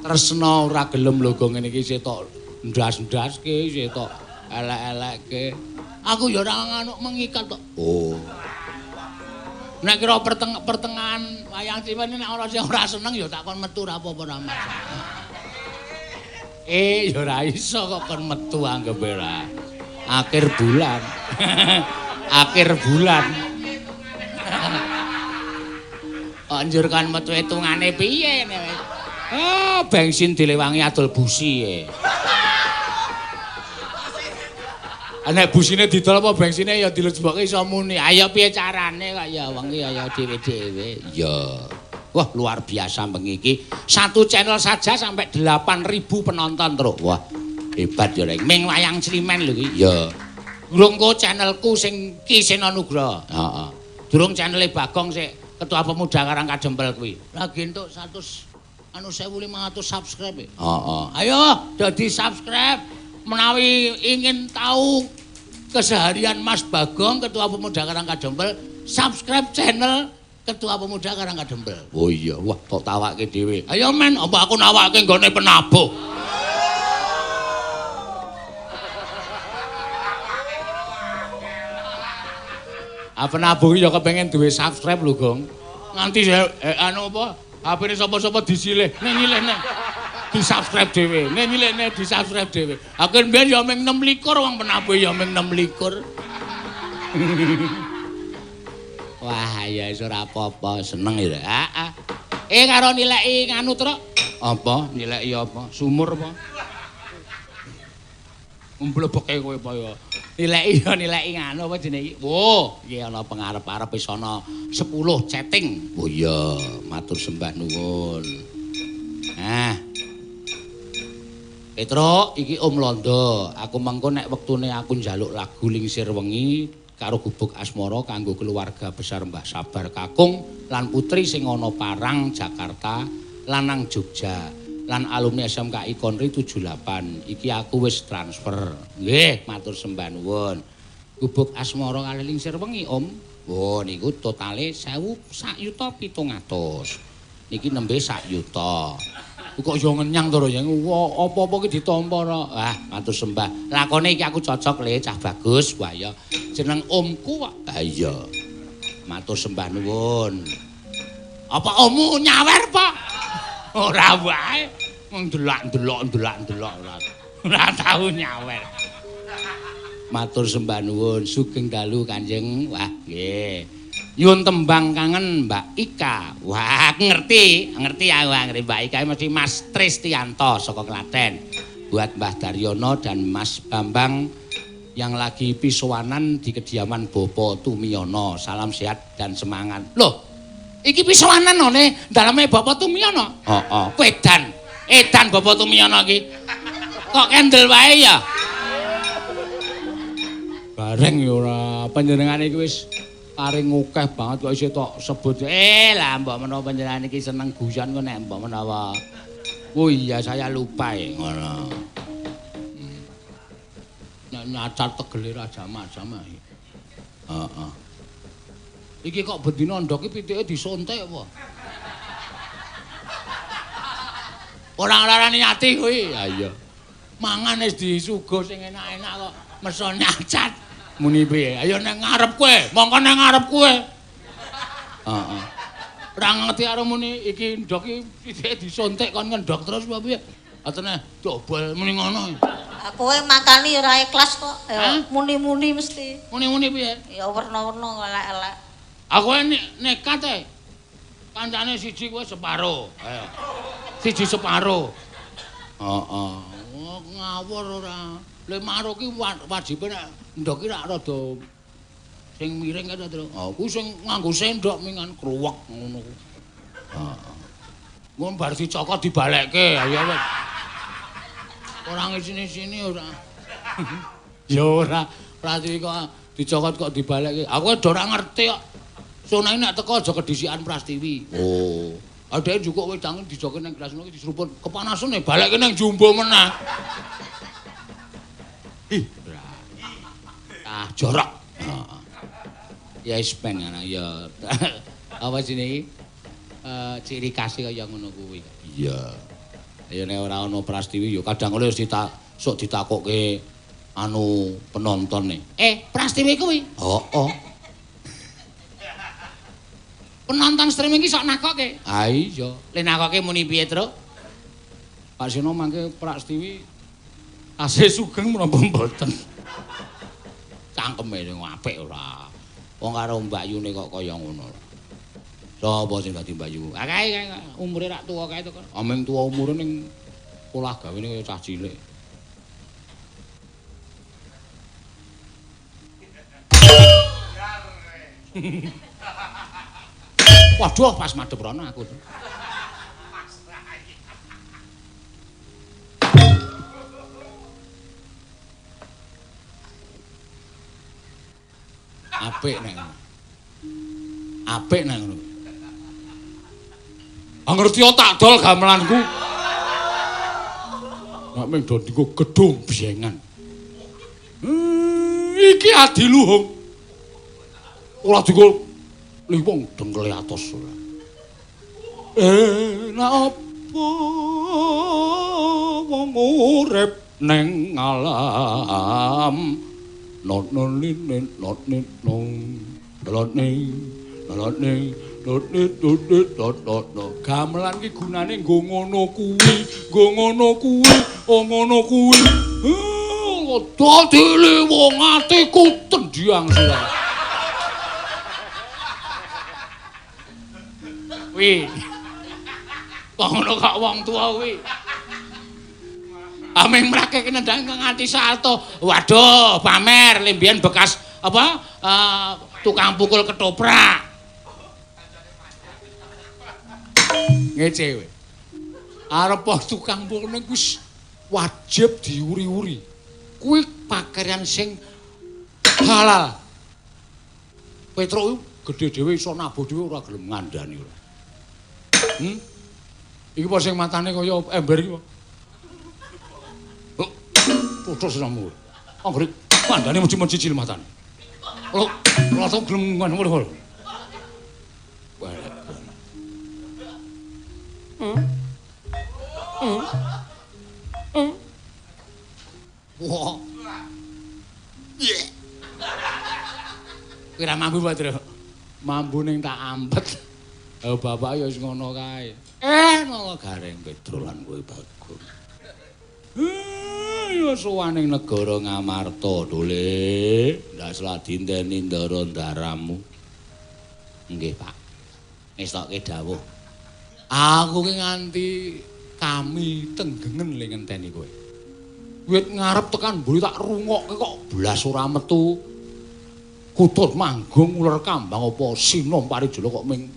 tresna ora gelem lho go ngene iki isih tok ndas-ndaske, isih tok elek-elekke. Aku ya ora nganuk mengikat tok. Oh. Nek kira pertengahan wayang Climen nek ora sing ora seneng ya tak kon metu ora apa-apa ora masalah. Ya ora iso kok kon metu anggepe ora. Akhir bulan. Akhir bulan. Kok njur kon metu hitungane piye nek wis. Ah, bensin dilewangi adol busi e. Nek busine didol apa bensine ya dilejbokke iso muni. Ayo piye carane kok ya wong iki ya dhewe-dhewe. Ya. Wah, luar biasa bengi iki. Satu channel saja sampai 8.000 penonton, Truk. Wah, hebat ya, Reng. Ming wayang Climen lho iki. Ya. Durung kok channelku sing Ki Seno Nugroho. Heeh. Durung channele Bagong sik Ketua Pemuda Karang Kadempel kuwi. Lagi entuk 100 anu 1.500 subscribe. Heeh. Ayo dadi subscribe menawi ingin tahu keseharian Mas Bagong Ketua Pemuda Karang Kadempel, subscribe channel Ketua Pemuda Karang Kadempel. Oh iya, wah tok tawake dhewe. Ayo men, apa aku nawake nggone penabuh. Ah penabuh ya kepengin duwe subscribe lho, Gong. Nganti anu apa? HP-ne sapa-sapa disilih, nek nyilihne di-subscribe dhewe, nek nyilihne di-subscribe dhewe. Aku mbiyen ya ming 26 wong penabuh ya ming 26. Wah, ya wis ora apa-apa, seneng ya. Heeh. Karo nileki nganu, Truk. Apa? Nileki apa? Sumur apa? Mbleboke kowe apa ya? Nileki ya nileki nganu apa jenenge iki? Wo, iki ana pengarep-arep wis ana 10 chatting. Oh iya, matur sembah nuwun. Nah. Petruk, iki Om Londo. Aku mengko nek wektune aku njaluk lagu Lingsir Wengi karo Gubuk Asmara kanggo keluarga besar Mbah Sabar Kakung lan putri sing ana Parang Jakarta lan nang Jogja lan alumni SMKI Konri 78. Iki aku wis transfer. Nggih, matur sembah nuwun. Gubuk Asmara kali Lingsir Wengi, Om. Oh, niku totale 1.700.000. Niki nembe 1 yuta. Kok yo ngenyang to, ya. Apa-apa ki ditampa ora. Ah, matur sembah. Lakone iki aku cocok le, cah bagus. Wah ya, jeneng omku kok. Ha iya. Matur sembah nuwun. Apa ommu nyawer, Pak? Ora wae. Mung delok-delok delok-delok ora. Ora tau nyawer. Matur sembah nuwun, sugeng dalu Kanjeng. Wah, nggih. Nyuwun tembang kangen Mbak Ika. Wah, ngerti, ngerti aku ngerti Mbak Ika mesti Mas Tristianto saka Klaten. Buat Mbah Daryono dan Mas Bambang Yang lagi pisowanan di kediaman Bapak Tumiyono. Salam sehat dan semangat. Loh, iki pisowanan none daleme Bapak Tumiyono? Heeh. Edan. Edan Bapak Tumiyono iki. Kok kendel wae ya? Bareng ya ora, panjenengane iki wis paring akeh banget kok isih tok sebut. Lah mbok menawa panjenengan iki seneng guyon kok nek mbok menawa. Oh iya saya lupa ya ngono. Nek nyacat tegele raja macam iki. Heeh. Iki kok bendina ndok iki pitike disontek apa? Ora nglarani ati kuwi. Ha iya. Mangan wis disuguh sing enak-enak kok meso nyacat. Muni piye? Ayo nang ngarep kowe, mongko nang ngarep kowe. Heeh. Ora ngerti karo muni iki ndok iki pitike disontek kon ngendhok terus apa piye? Atene dobel muni ngono. Kowe makani ora ikhlas kok. Ya muni-muni mesti. Muni-muni piye? Ya werna-werna elek-elek. Aku nekat e. Kancane siji kowe separo. Ayo. Siji separo. Heeh. Ngawur ora. Le maro ki wajibe nek ndok ki rak rada sing miring kae to. Ha kuwi sing nganggo sendok mingan kruwek ngono ku. Heeh. Mun bar dicokot dibalekke. Ayo wis. Ora ngisini-sini ora. Ya ora, Pratiwi kok dicokot kok dibalekke. Aku ora ngerti kok. Sunai nek teko aja kedhisikan Prastiwi. Oh. Adeke njukuk wedang dijoke nang gelas ngono iki diseruput kepanasan e balekke nang jumbo meneh. Ih, ah jorok. Heeh. Ya wis ben ngono ya. Apa jenenge iki? Ciri khas kaya ngono kuwi. Iya. Ya nek ora ana Prastiwi ya kadang kala wis sok ditakokke anu penonton e. Prastiwi kuwi? Heeh. Penonton streaming iki sok nakokke. Ha iya. Le nakokke muni piye, Truk? Pak Seno mangke Prastiwi tasih sugeng menapa mboten? Cangkeme apik ora. Wong karo mbakyune kok kaya ngono. Sapa sing dadi mbakyu? Ah kae umure rak tuwa kae to kok. Ameng tuwa umure ning polah gawene kaya cah cilik. Waduh, pas madhep rono aku. Apik nek ngono. Apik nek ngono. Ah ngerti tak dol gamelanku. Nek ming do dienggo gedung biyengan. Iki adiluhung. Ora dienggo liwung dengkele atos ora. Nek apa wong urip ning alam not non lin not nin nong not ning not ning not nin not not not. Gamelan ki gunane nggo ngono kuwi, nggo ngono kuwi, oh ngono kuwi. Dadi liwung atiku tendhang sirah. Wi. Kok ngono kok wong tuwa kuwi. Ameng mrake nendang nganti salto. Waduh, pamer limbian bekas apa? Tukang pukul ketoprak. Ngece kowe. Arep tukang pukul ning wis wajib diuri-uri. Kuwi pakaian sing halal. Petruk gedhe dhewe iso nabuh dhewe ora gelem ngandani ora. Iki apa sing matane kaya ember iki apa? Putus siramu. Anggere kandhane mesti mencicil matane. Lho, ora gelem ngono. Wah. Kira mambu, Pak Tru. Mambu ning tak ampet. Bapak ya wis ngono kae. Ngono Gareng Petro lan kowe Bagong. Ya sowan ning negara Ngamarta, Dole. Ndak sladinteni ndara ndaramu. Nggih, Pak. Ngestokke dawuh. Aku ki nganti kami tenggengen le ngenteni kowe. Wit ngarep tekan mburi tak rungokke kok blas ora metu. Kutut manggung uler kambang apa sinom parijala kok ming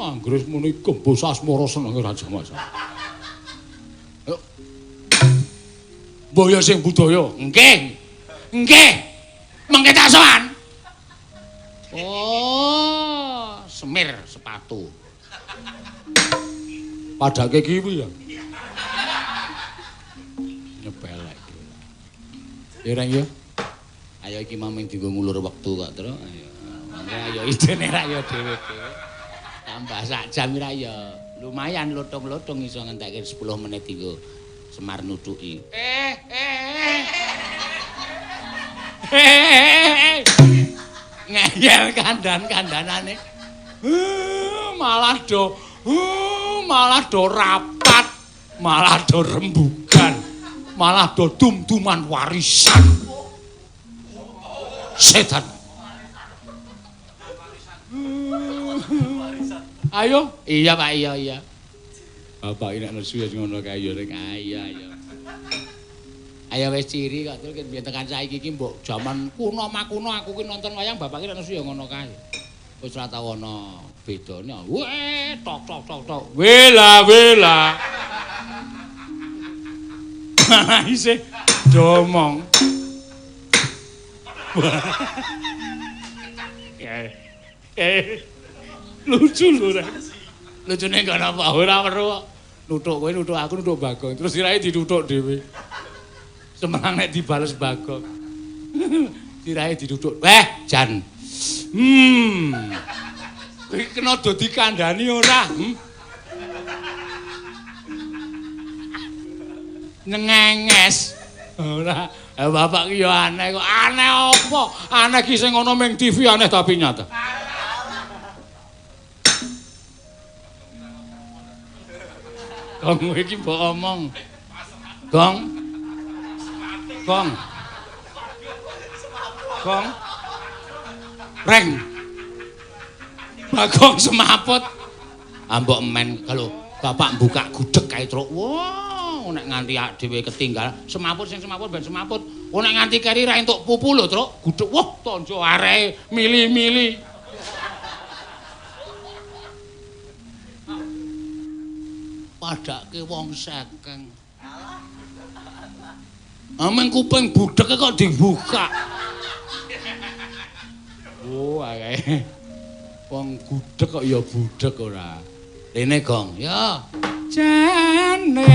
anggere muni gembos asmara senenge Raja Mas. Ayo. Mbaya sing budaya. Nggih. Nggih. Mengke tak sowan. Oh, semir sepatu. Padake kiwi ya. Nyepelek. Ya reng ya. Ayo iki mameng dienggo ngulur wektu kok, Tru. Ayo. Ayo idene ra ya dhewe-dhewe. Tambah sak jam ra ya. Lumayan lotung-lotung iso ngentekke 10 menit dienggo Semar nutuki. Ngeyel kandan-kandanane. Malah do rapat, malah do rembugan, malah do dum-duman warisan. Setan. Ayo, iya Pak, iya iya. Bapak ini nek nesu ya ngono kae ya rek. Ayo ayo. Ayo wis ciri kok terus biyen tekan saiki iki mbok jaman kuno makuno aku ki nonton wayang bapak ki nek nesu ya ngono kae. Wis ora tau ana bedane. Weh, tok tok tok tok. Wela wela. Isih domong. Lucu lho rek. Lucune kok napa ora weruh kok. Nuthuk kowe nuthuk aku nuthuk Bagong. Terus sirahe dituthuk dhewe. Semerang nek dibales Bagong. Sirahe dituthuk. Weh, jan. Kowe kena do dikandhani ora? Nyengenges. Ora. Bapak ki ya aneh kok. Aneh apa? Aneh ki sing ana ning TV aneh tapi nyata. Gong kowe iki mbok omong. Gong. Gong. Gong. Reng. Bagong semaput. Ambok men kalau bapak buka gudeg kae truk. Wah, nek nganti ak dhewe ketinggalan semaput sing semaput ben semaput. Oh nek nganti keri ra entuk pupu lho, Truk. Gudeg wah tonjo areke mili-mili. Padake wong sekeng. Ameng kuping budheke kok dibuka. Oh, ae. Wong gudeg kok ya budheg ora. Rene Gong, ya. Janing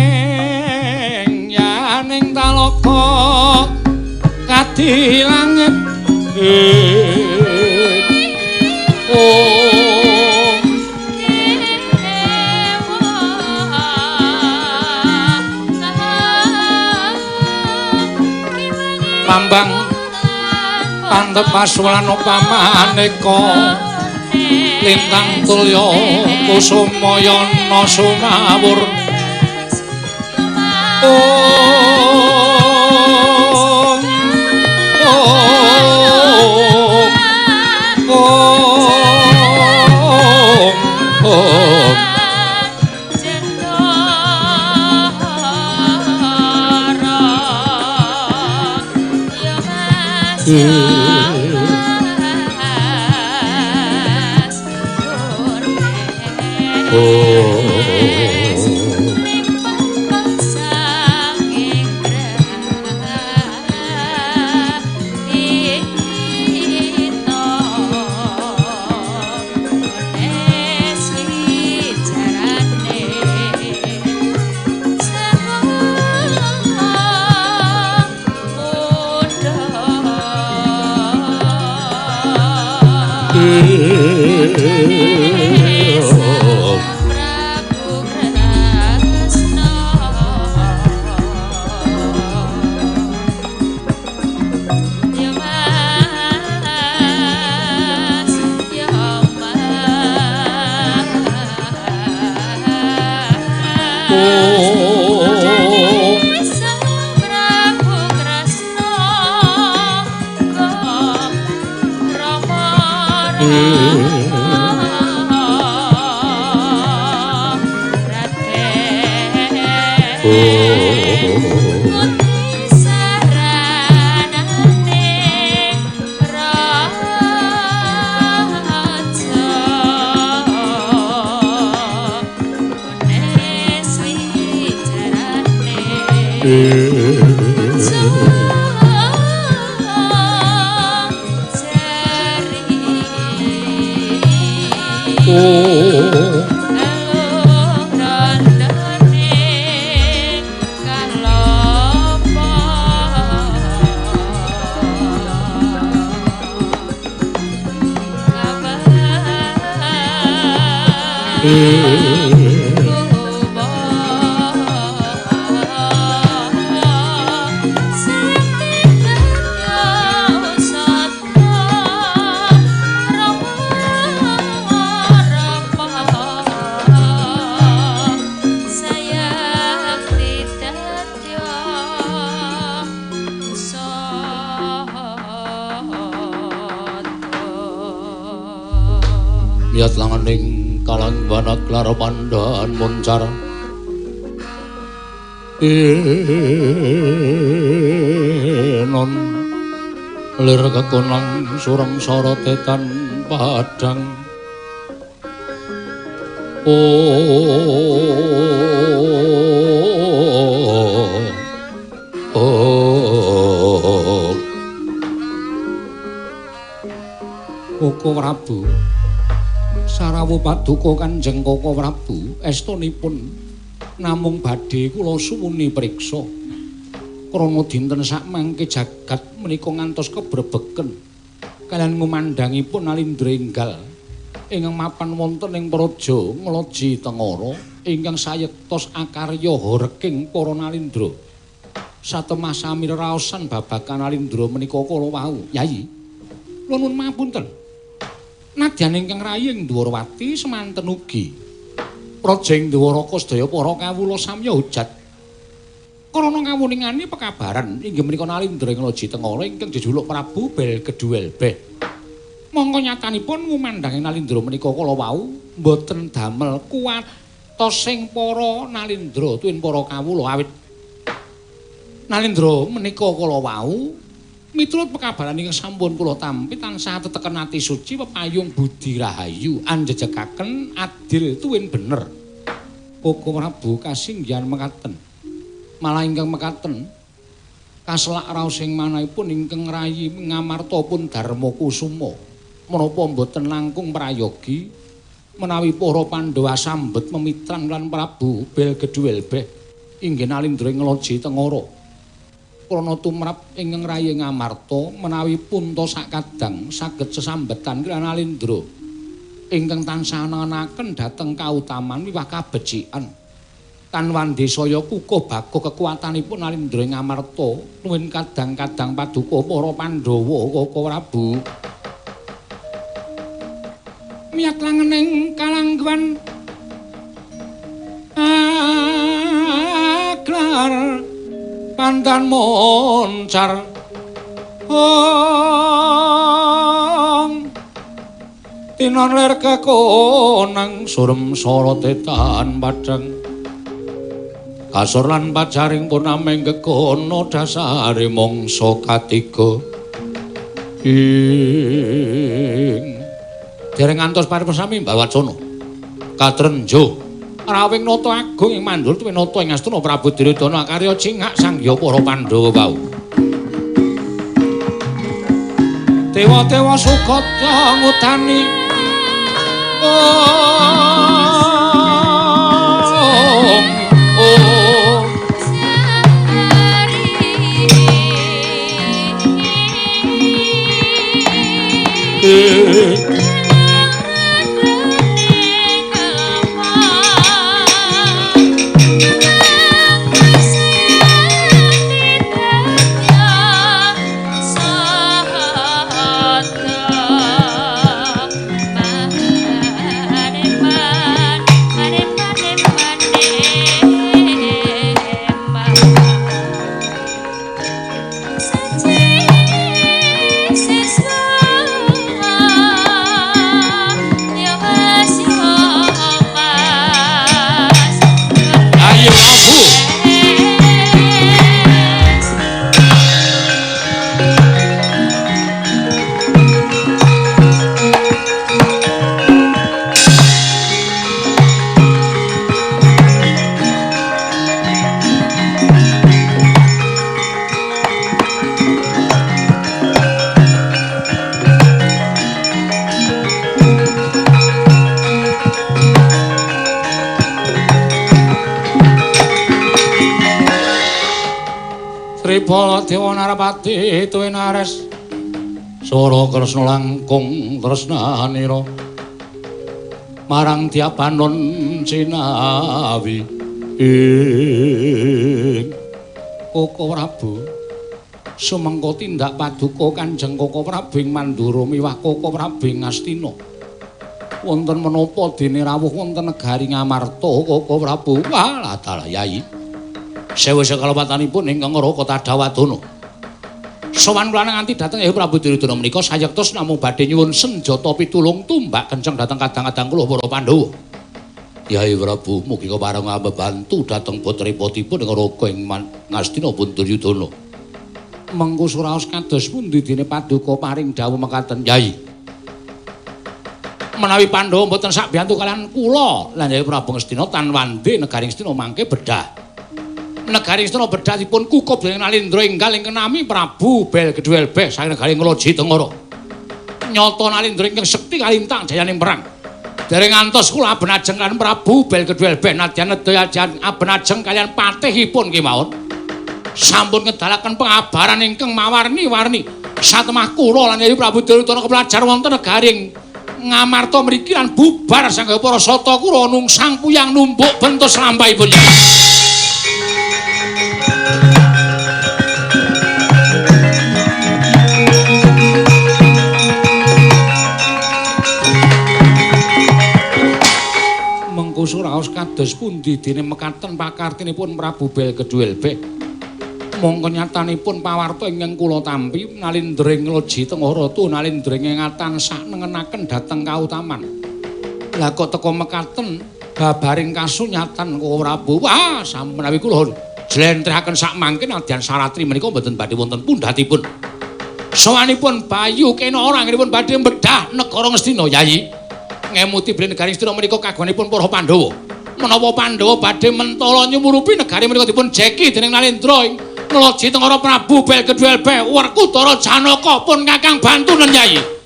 yaning taloka kadi langit. Oh. Pambang pantep pasulan upamaneka lintang tulya kusumayana sumawur. Om Om Om Om. Oh. Miyat langening kalangwana klar pandhan moncar enon lir kekonang surem sorote tan padhang. Oh, Koko Prabu, sarawuh paduka Kanjeng Koko Prabu, estunipun namung badhe kula suwuni priksa. Krana dinten sakmangke jagat menika ngantos kebrebeken kaliyan ngumandhangipun Nalindra enggal ingkang mapan wonten ing Praja Nglaji Tengara ingkang sayektos akarya horeking para Nalindra. Satemah sami reraosan babagan Nalindra menika kala wau. Yayi, kula nuwun mapunten. Nadyan ingkang rayi ing Dwarawati semanten ugi praja ing Dwaraka sedaya para kawula samya hujat krana kawuningane pekabaran inggih menika Nalindra ing Nglaji Tengara ingkang jejuluk Prabu Belgeduwelbeh. Mongko nyatanipun ngumandhange Nalindra menika kala wau mboten damel kuwatosing para Nalindra tuwin para kawula awit Nalindra menika kala wau miturut pekabaran ingkang sampun kula tampi tansah teteken ati suci pepayung budi rahayu anjejekaken adil tuwin bener. Koko Prabu kasinggihan mekaten. Malah ingkang mekaten kaselak raos ing manahipun ingkang rayi Ngamarta pun Darma Kusuma. Menapa mboten langkung prayogi menawi para Pandhawa sambet memitran lan Prabu Belgeduwelbeh inggih Nalindra ing Nglaji Tengara. Krana tumrap ingkang rayi Ngamarta menawi punta sakadang saged sesambetan kaliyan Nalindra ingkang tansah angenaken dhateng kautaman miwah kabecikan. Tan wandesaya kukuh baguh kekuatanipun Nalindra ing Ngamarta nuwun kadang-kadang paduka para Pandhawa Koko Prabu. Miyat langening kalangguan aglar pandan moncar ong tinon lir kekonang surem sorote tan padhang kasor lan pacaring pun ameng kekono dasare mangsa katiga ing dereng ngantos paripun sami Mbawacana katrenjo rawing nata agung ing mandul tuwin nata ing Astina Prabu Duryudana akarya cingak sangya para Pandhawa wau. Dewa-dewa sukata ngudani ong ong Putri Baladewa Narapati Tuwinares Swara Kresna langkung tresnanira marang Tiapanon Cinawi ing Koko Prabu sumengko tindak paduka Kanjeng Koko Prabu ing Mandura miwah Koko Prabu ing Ngastina wonten menapa dene rawuh wonten negari Ngamarta Koko Prabu. Walah dalah Yai sewu sekalapatanipun ingkang Raka Tadawadana sowan kula nganti dhateng Eyang Prabu Duryudana menika sayektos namung badhe nyuwun senjata pitulung tumbak kenceng dhateng kadang-kadang kula para Pandhawa. Yai Prabu mugi kepareng ambebantu dhateng putripotipun ing Raka ing Ngastina pun Duryudana. Mengko suraos kados pundi dene paduka paring dawuh mekaten Yai. Menawi Pandhawa mboten sakbiyantu kalian kula lan Yai Prabu Ngastina tan wande negari Ngastina mangke bedah. Negari Ngastina bedah dipun kukup dening Nalindra enggal ingkang nami Prabu Bel Gedhuelbeh saking negari Ngloji Tengara. Nyata Nalindra ingkang sekti kalintang jayaning perang. Dereng ngantos kula abenajeng kalian Prabu Bel Gedhuelbeh nadyan nedaya abenajeng kalian patihipun kemawon. Sampun ngedalaken pengabaran ingkang mawarni-warni. Satemah kula lan Yai Prabu Duryudana kepelajar wonten negari Ngamarta mriki lan bubar sangga para sata kura nungsang puyang numbuk bentus lampahipun. Mengko suraos kados pundi dene mekaten pakartinipun Prabu Bel Gedhuelbeh. Mongko nyatanipun pawarta ingkang kula tampi Nalindra ing Loji Tenggara tu Nalindra ing tansah nengenaken dhateng kautaman. Lah kok teka mekaten babaring kasunyatan Koko Prabu. Wah, samenawi kula jlentrehaken sak mangke nadyan saratri menika mboten badhe wonten pundhatipun. Sowanipun Bayu Kena anggenipun badhe bedah negara Ngastina Yayi. Ngemuti bilih negari Ngastina menika kagunganipun para Pandhawa. Menawa Pandhawa badhe mentala nyumurupi negari menika dipun jeki dening Nalindra ing Loji Tenggara Prabu Bel Gedhuelbeh Werkudara Janaka pun kakang bantunen Yayi.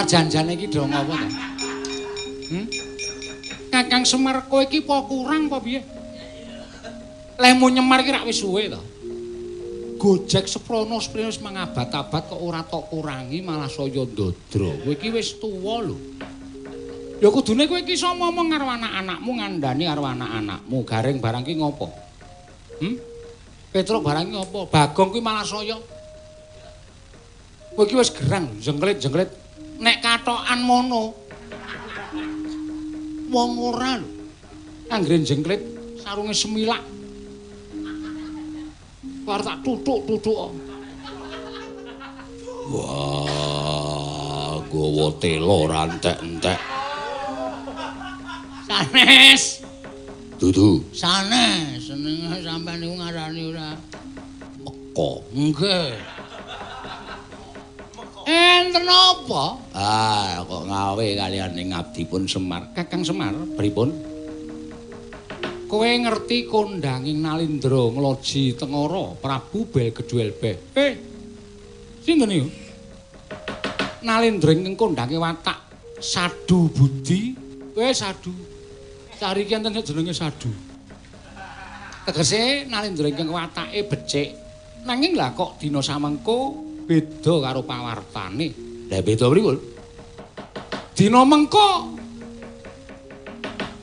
Janjane iki do ngopo to? Kakang Semar kowe iki apa kurang apa piye? Lehmu nyemar iki rak wis suwe to. Gojek seprono seprene wis mangabad-abad kok ora tok kurangi malah saya ndodro. Kowe iki wis tuwa lho. Ya kudune kowe iki iso ngomong karo anak-anakmu, ngandani karo anak-anakmu. Gareng barang ki ngopo? Petruk barang ki ngopo? Bagong kuwi malah saya. Kowe iki wis gerang, jengklit-jengklit. Nek katokan mono wong ora lho. Anggere jengklit sarunge semilak. Arep tak tutuk-tutuk. Wah, gawa tela ora entek-entek. Sanes. Dudu. Sanes, senenge sampean niku ngarani ora meko. Nggih. Enten apa? Ah, kok ngawe kaliyan ing abdipun Semar. Kakang Semar, pripun? Kowe ngerti kondanging Nalindra ngloji Tengara Prabu Belgeduelbeh. Sinten niku? Nalindra ingkang kondange watak Sadu Budi. Kowe Sadu. Sariki enten jenenge Sadu. Tegese Nalindra ingkang watake becik. Nanging lah kok dina samengko beda karo pawartane. Lah beda pripun? Dina mengko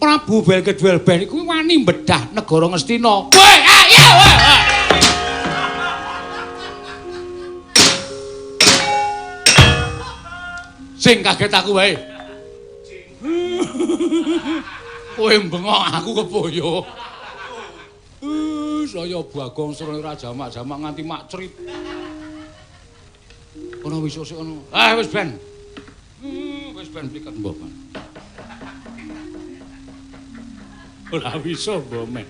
Prabu Belgeduelbeh niku wani mbedah negara Ngastina. Woi, ayo. Sing kaget aku wae. Kowe bengok aku kepoyo. Saya Bagong Srana ora jamak-jamak nganti mak cerit. Ono wis sik ono. Ah wis ben. Wis ben pliket mbok. Ora bisa mbok men.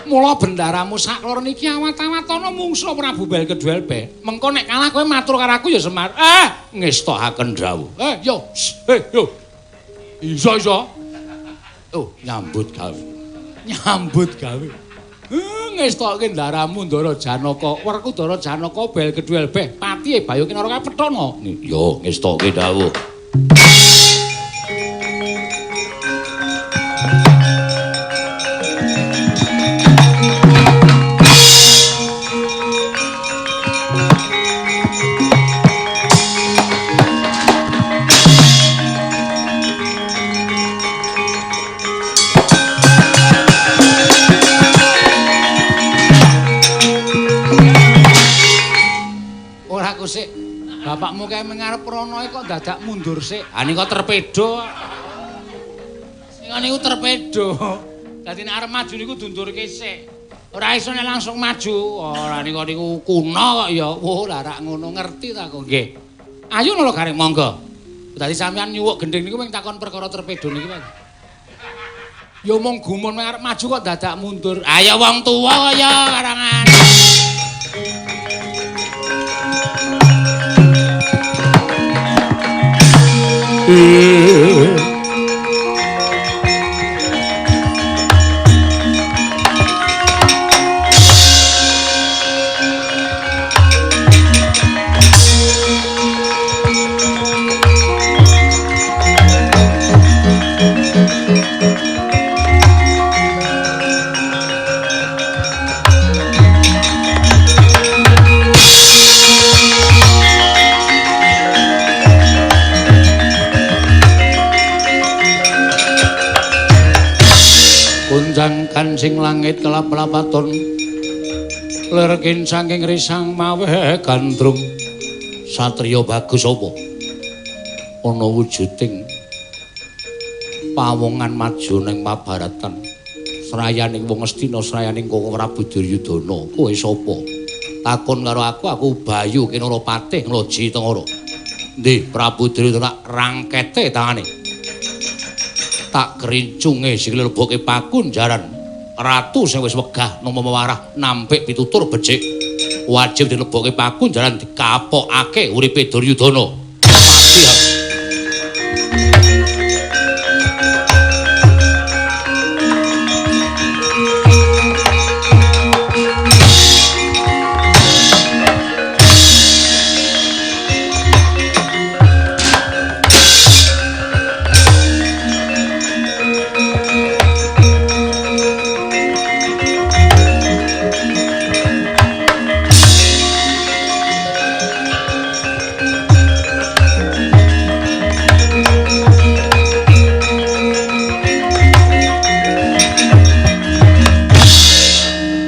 Mula bendaramu saklor niki awat-awat ana mungsuh Prabu Belgeduelbeh. Mengko nek kalah kowe matur karo aku ya Semar. Ah, ngestohaken dawuh. Yo. Yo. Iso iso. Oh, nyambut gawe. Nyambut gawe. Ngestokke ndaramu Ndara Janaka. Werkudara Janaka Belgeduelbeh patihe Bayu Kinara kapethana. Yo ngestokke dawuh. Bapakmu kae mengarep rono kok dadak mundur sik. Ha nika torpedo. Nika niku torpedo. Dadi nek arep maju niku dundurke sik. Ora iso nek langsung maju. Ora nika niku kuno kok ya. Wah, lah rak ngono ngerti ta kok nggih. Ayo nolo gareng monggo. Dadi sampean nyuwuk gendhing niku mung takon perkara torpedo niki Pak. Ya mung gumun arep maju kok dadak mundur. Ayo wong tuwa kaya karangan. Kancing langit kelap-lapaton lerkin saking risang maweh gandrung satriya bagus apa ana wujuding pawongan maju ning mabaratan srayaning wong Ngastina srayaning Koko Prabu Duryudana. Kowe sapa? Takon karo aku, aku Bayu Kinara Patih Ngloji Tengara. Ndi Prabu Duryudana rangkete tangane tak kerincunge sikile leboke pakunjaran ratu sing wis wegah nampa mewarah nampik pitutur becik wajib dilebokke pakunjaran dikapokake uripe Duryudana. Mati aku.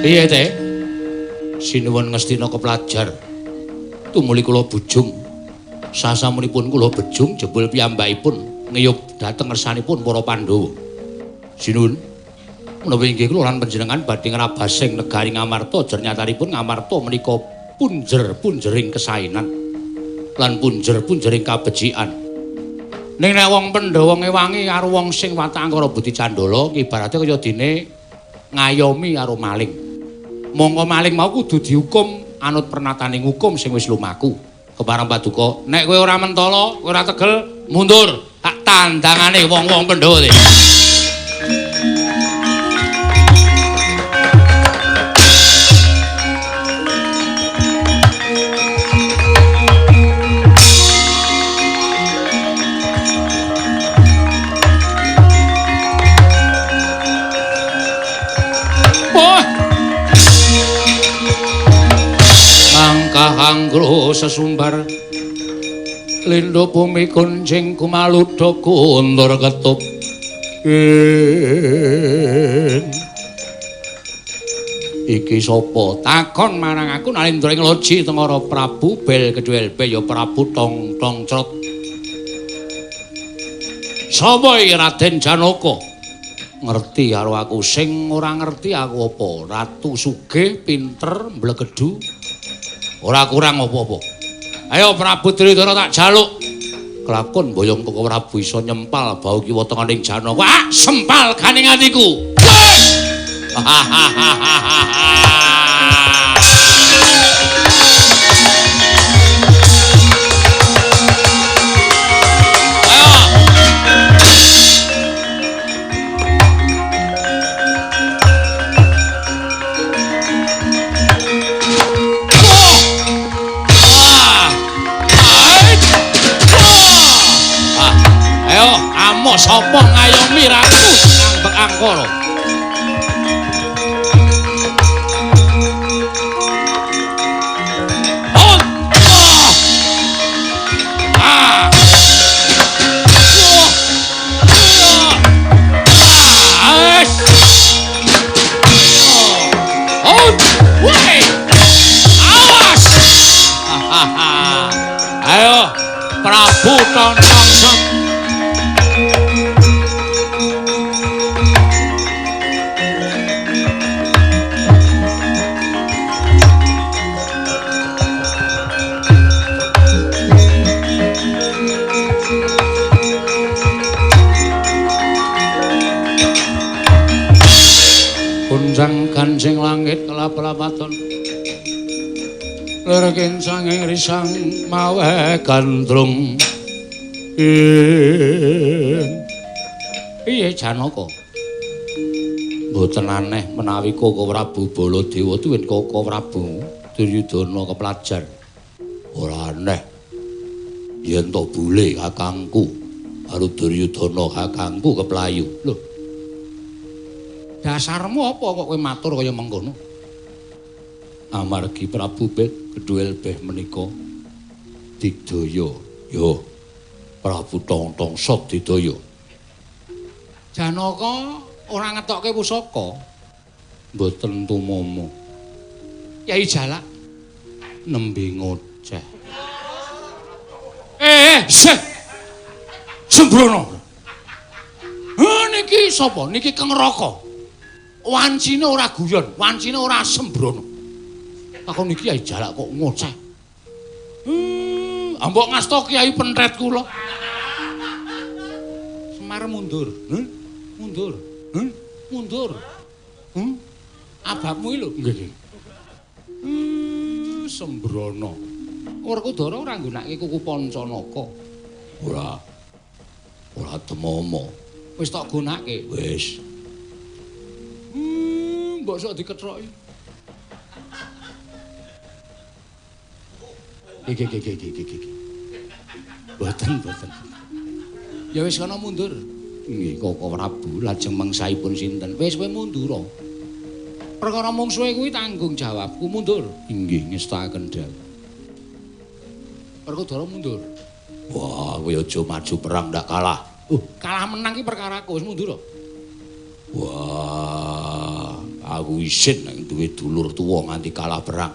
Piye te? Sinuwun Ngastina keplajar. Tumuli kula bujung. Sasampunipun kula bejung jebul piyambakipun ngiyup dhateng ngersanipun para Pandhawa. Sinuwun, menawi inggih kula lan panjenengan badhe ngrabasing negari Ngamarta, jernyatanipun Ngamarta menika punjer-punjering kesainan lan punjer-punjering kabecikan. Ning nek wong Pandhawa ngewangi karo wong sing watak angkara budi candala, ibarate kaya dene ngayomi karo maling. Mongko maling mau kudu dihukum anut pernataning hukum sing wis lumaku. Kepareng paduka, nek kowe ora mentala, kowe ora tegel, mundur. Tak tandangane wong-wong Pandhawa. Anggroh sesumbar lindo bumi kuncing kumaludha kundur ketup. Iki sapa? Takon marang aku Nalindra ing loji Tengara Prabu Bel Kedhuelbe ya Prabu Tong Tong Crot. Sapa iki Raden Janaka? Ngerti karo aku, sing ora ngerti aku apa? Ratu sugih pinter mblegedhu. Ora kurang apa-apa. Ayo Prabu Duryudana tak jaluk. Kelakon boyong Koko Prabu iso nyempal bau kiwa tengening Janaka. Ah, sempal ganing atiku. Sapa ngayomi ratu ngambek angkara? Awas! Ayo Prabu Tontong Sot. Gunjang ganjing langit kelap-lapaton lir kincanging risang mawe gandrung. Piye Janaka? Mboten aneh menawi Koko Prabu Baladewa tuwin Koko Prabu Duryudana keplajar. Ora aneh yen to bule kakangku karo Duryudana kakangku keplayu. Lho, dasarmu apa kok kowe matur kaya mengkono? Amargi Prabu Kedhuelbeh menika digdaya. Yo Prabu Tong-tong Sot didaya. Janaka ora ngetokke pusaka. Mboten tumomo. Kyai Jalak nembe ngoceh. Seh. Sembrono. Niki sapa? Niki Keng Raka. Wancine ora guyon, wancine ora sembrono. Takon iki Kyai Jalak kok ngoceh. Ambok ngasta Kyai pentret kula. Semar mundur. Mundur. Mundur. Ababmu iki lho. Nggih. Sembrono. Werkudara ora nggunakake kuku Pancanaka. Ora. Ora temomo. Wis tak gunake. Wis. Mbok sok diketroki. Iki. Mboten, mboten. Ya wis kana mundur. Nggih, Koko Prabu lajeng mangsaipun sinten? Wis kowe mundur. Perkara mungsuhe kuwi tanggung jawabku mundur. Inggih, ngestakaken dawuh. Werkudara mundur. Wah, kowe aja maju perang ndak kalah. Kalah menang ki perkaraku, wis mundur. Wah, aku isin nek duwe dulur tuwa nganti kalah perang.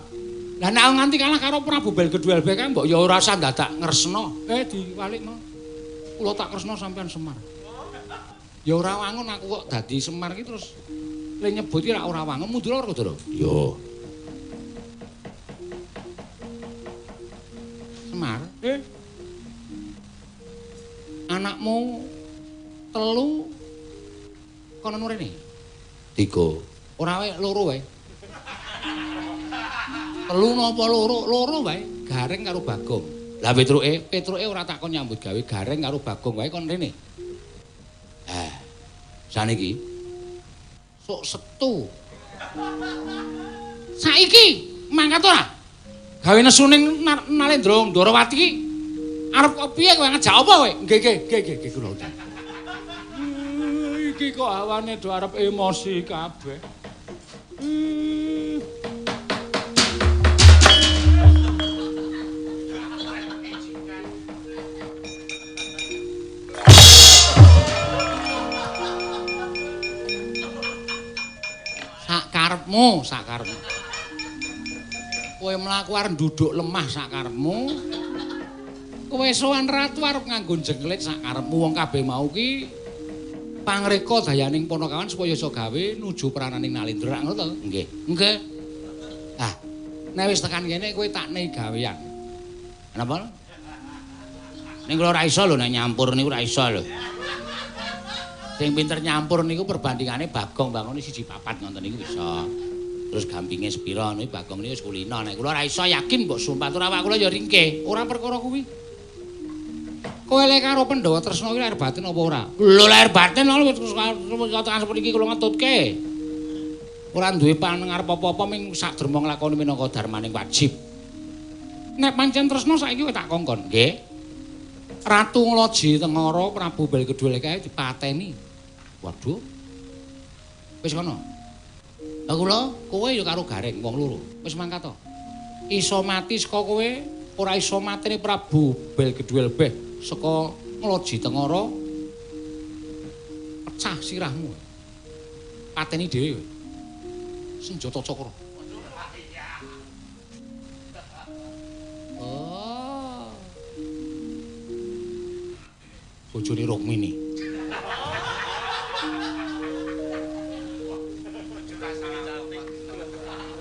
Lah nek nganti kalah karo Prabu Belgedhuelbe kae mbok ya ora usah dadak ngresna. Diwalik mau. Kula tak kresna sampean Semar. Ya ora wangun aku kok dadi Semar ki terus le nyebut ki ora wangun mundur Werkudara. Yo. Semar, Anakmu telu kono mrene. 3. Ora wae loro wae. Telu napa loro? Loro wae, Gareng karo Bagong. Lah Petruke, Petruke ora takon nyambut gawe, Gareng karo Bagong wae kon rene. Saniki sok setu. Saiki mangkat ora? Gawe nesu ning Nalendra Ndorowati iki arep kok piye kowe ngejak apa kowe? Nggih nggih nggih nggih kula. Iki kok hawane do arep emosi kabeh. Sakarepmu, sakarepmu. Kowe mlaku arep nduduk lemah sakarepmu. Kowe sowan ratu arep nganggo jengklet sakarepmu wong kabeh mau ki pangreka dayaning Panakawan supaya iso gawe nuju prananing Nalendra ngono to? Nggih. Nggih. Ah, nek wis tekan kene kowe tak nei gawean. Napa? Ning kula ora iso lho nek nyampur niku ora iso lho. Sing pinter nyampur niku perbandingane Bagong bangone 1-4 ngoten niku bisa. Terus gampinge sepira niku Bagong niku wis kulino. Nek kula ora iso yakin mbok sumpah tur awak kula ya ringkih. Ora perkara kuwi. Kowe lek karo Pandhawa Tresna kuwi lahir batin apa ora? Lho lahir batin lho tekan sepriki kula ngetutke. Ora duwe pangarep apa-apa ming sak derma nglakoni minangka dharmaning wajib. Nek pancen tresna saiki kowe tak kongkon, nggih. Ratu Nglaji Tengara Prabu Belgedul kae dipateni. Waduh. Wis kono. Lah kula kowe ya karo Gareng wong loro. Wis mangkat to. Iso mati saka kowe, ora iso mateni Prabu Belgedul beh saka Nglaji Tengara. Pecah sirahmu. Pateni dhewe. Senjata cakra. Oh. Bojone Rukmini.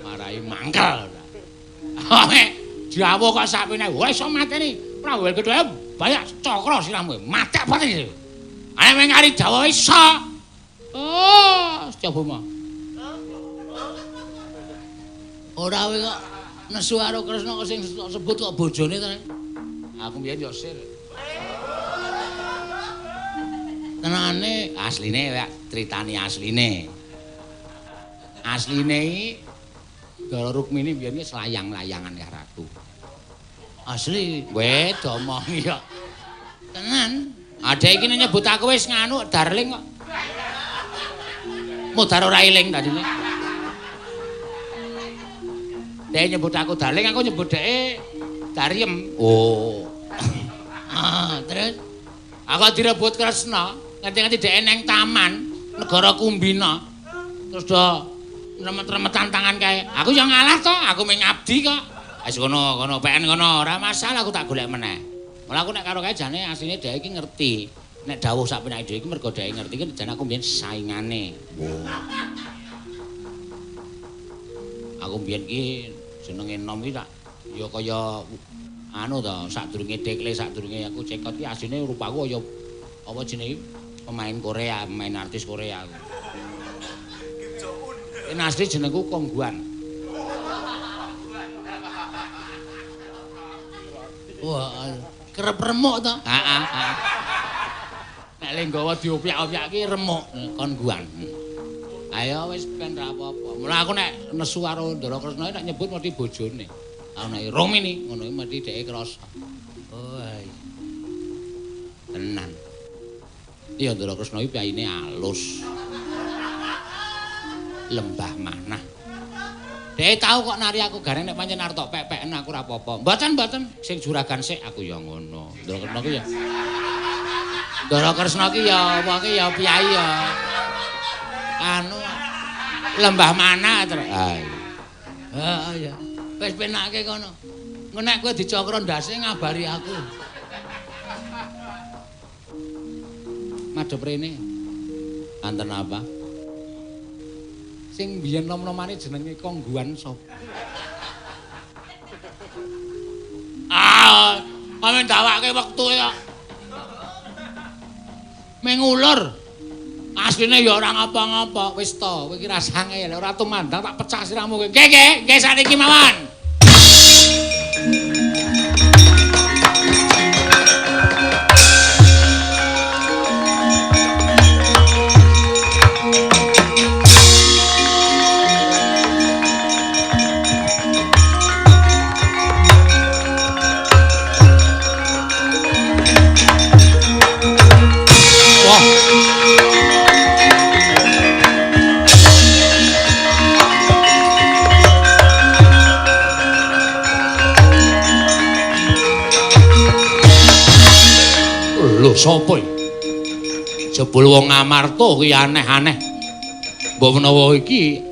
Marai mangkel. Jawa kok sakmene ora iso mateni. Prabu Belgedul banyak cakra sirahmu. Matek pateni. Ayo meng ari Jawa iso. Oh, Setyaboma. Ora kowe kok nesu karo Kresna kok sing sebut kok bojone ta. Aku mbiyen yo sir. Tenane asline critane asline. Asline iki Ndara Rukmini mbiyen iki selayang-layangan karo ratu. Asli kowe domongi kok. Tenan. Adek iki nyebut aku wis nganu darling kok. Mudar ora eling tadine. Dhek nyebut aku darling, aku nyebut dhek Dariem. Oh. Ah, terus aku direbut Kresna, nganti-nganti dhek neng taman negara Kumbina. Terus do remet-remetan tangan kae. Aku yo ngalah to, aku mung ngabdi kok. Wis kono, kono PN kono, ora masalah aku tak golek meneh. Malah aku nek karo kae jane asline dhek iki ngerti. Nek dawuh sak penake dhewe iki mergo dhek ngerti iki jane aku mbiyen saingane. Oh. Aku mbiyen iki jenenge nom iki tak ya kaya anu to, sadurunge dekle, sadurunge aku cekot iki asline rupaku kaya apa jenenge pemain Korea, pemain artis Korea aku. Yen asli jenengku Kongguan. Wah, kerep remuk to. Heeh, heeh. Nek le nggawa diopyak-opyak iki remuk Kongguan. Ayo wis ben ra apa-apa. Mula aku nek nesu karo Ndara Kresna nek nyebut mesti bojone. Aku nek Rukmini ngono iki mesti dheke krasa. Oh iya. Tenan. Iya Ndara Kresna iki piyayine alus. Lembah manah. Dheke tau kok nari aku gareng nek pancen arep tok pek-peken aku ora apa-apa. Mboten mboten sing juragan sik aku ya ngono. Ndara Kresna ki ya. Ndara Kresna ki ya apa ki ya piyayi ya. Anu lembah mana terus. Ha iya. Wis penake kono. Engko nek kowe dicokro ndase ngabari aku. Madhep rene. Anten apa? Sing biyen nom-nomane jenenge Kongguan sapa? Ah, amen dawake wektu kok. Mengulur. Asline ya ora ngapa-ngapa, wis to, kowe iki rasange lek ora tumandang tak pecah sirahmu kowe. Nggih, nggih, nggih sakniki mawon. Lho sapa iki? Jebul wong Ngamarta kuwi aneh-aneh. Mbok menawa iki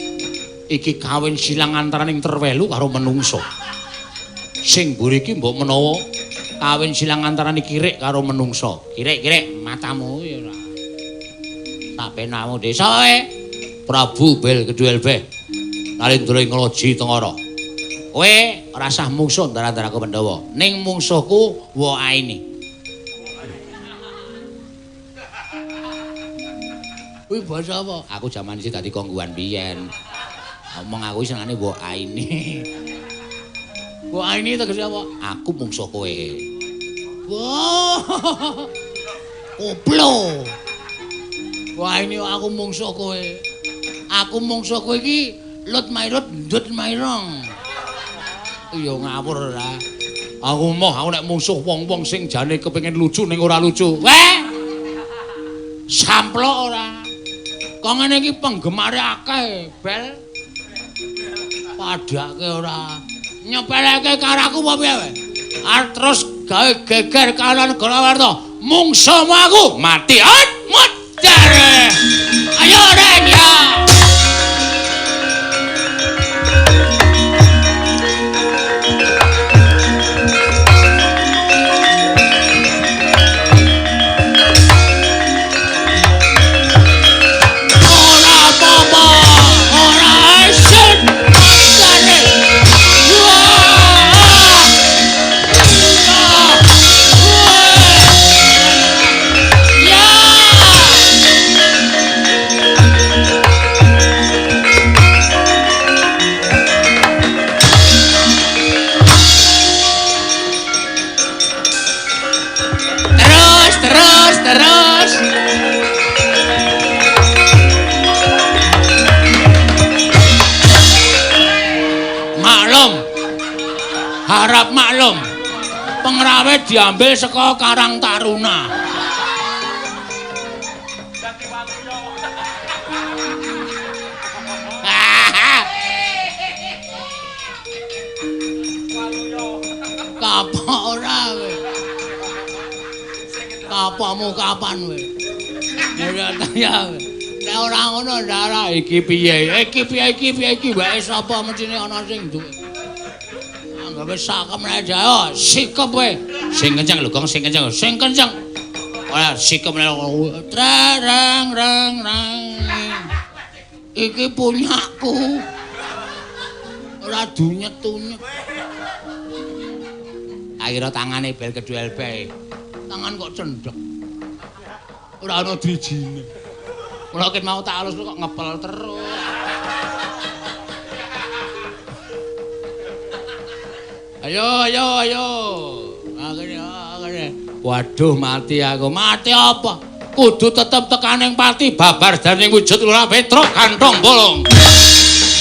iki kawin silang antaraning terwelu karo menungsa. Sing mburi iki mbok menawa kawin silang antarane kirik karo menungsa. Kirik-kirik matamu ya ora. Tak penamu desa kowe. Prabu Bel Kedua Elbe. Nalindra ing Loji Tengara. Kowe ora sah mungsuh antara-antaraku Pandhawa. Ning mungsuhku wa aini. Kuwi basa apa? Aku jaman isih dadi kongguan biyen. Omong aku senengane wa aini. Wa aini tegese apa? Aku mungsuh kowe. Wah. Koplo. Wah ini aku mungsuh kowe. Aku mungsuh kowe iki lut mairut ndut mairong. Iya ngawur ora. Aku moh aku nek mungsuh wong-wong sing jane kepengin lucu ning ora lucu. Weh. Samplok ora. Kok ngene iki penggemare akeh, Bel. Padake ora. Nyepeleke karo aku apa piye kowe? Arep terus gawe geger kanan negara Warta. Mungsuhmu aku mati. At modar. Ayo reng ya. Ora apa-apa, ora esin. Modare. Wah. Ya. Terus, terus, terus. Maklum. Harap maklum. Pengrawit diambil saka Karang Taruna. Kapok ora kowe. Kapokmu kapan kowe? Ya ya. Nek ora ngono ora iki piye? Iki piye iki piye iki wae sapa mestine ana sing duwe. Anggape sakem nek aja, sikep kowe. Sing kenceng lho, Gong, sing kenceng. Sing kenceng. Ora sikep nek rang rang rang. Iki punyaku. Ora dunyet-tunyet. Akhirnya tangane Bel Kedua Elbe. Tangan kok cendhek. Ora ana drijine. Mula ket mau tak alus kok ngepel terus. Ayo ayo ayo. Akhirnya akhirnya. Waduh mati aku. Mati apa? Kudu tetep tekaning pati babar daning wujud Lurah Petruk kantong bolong.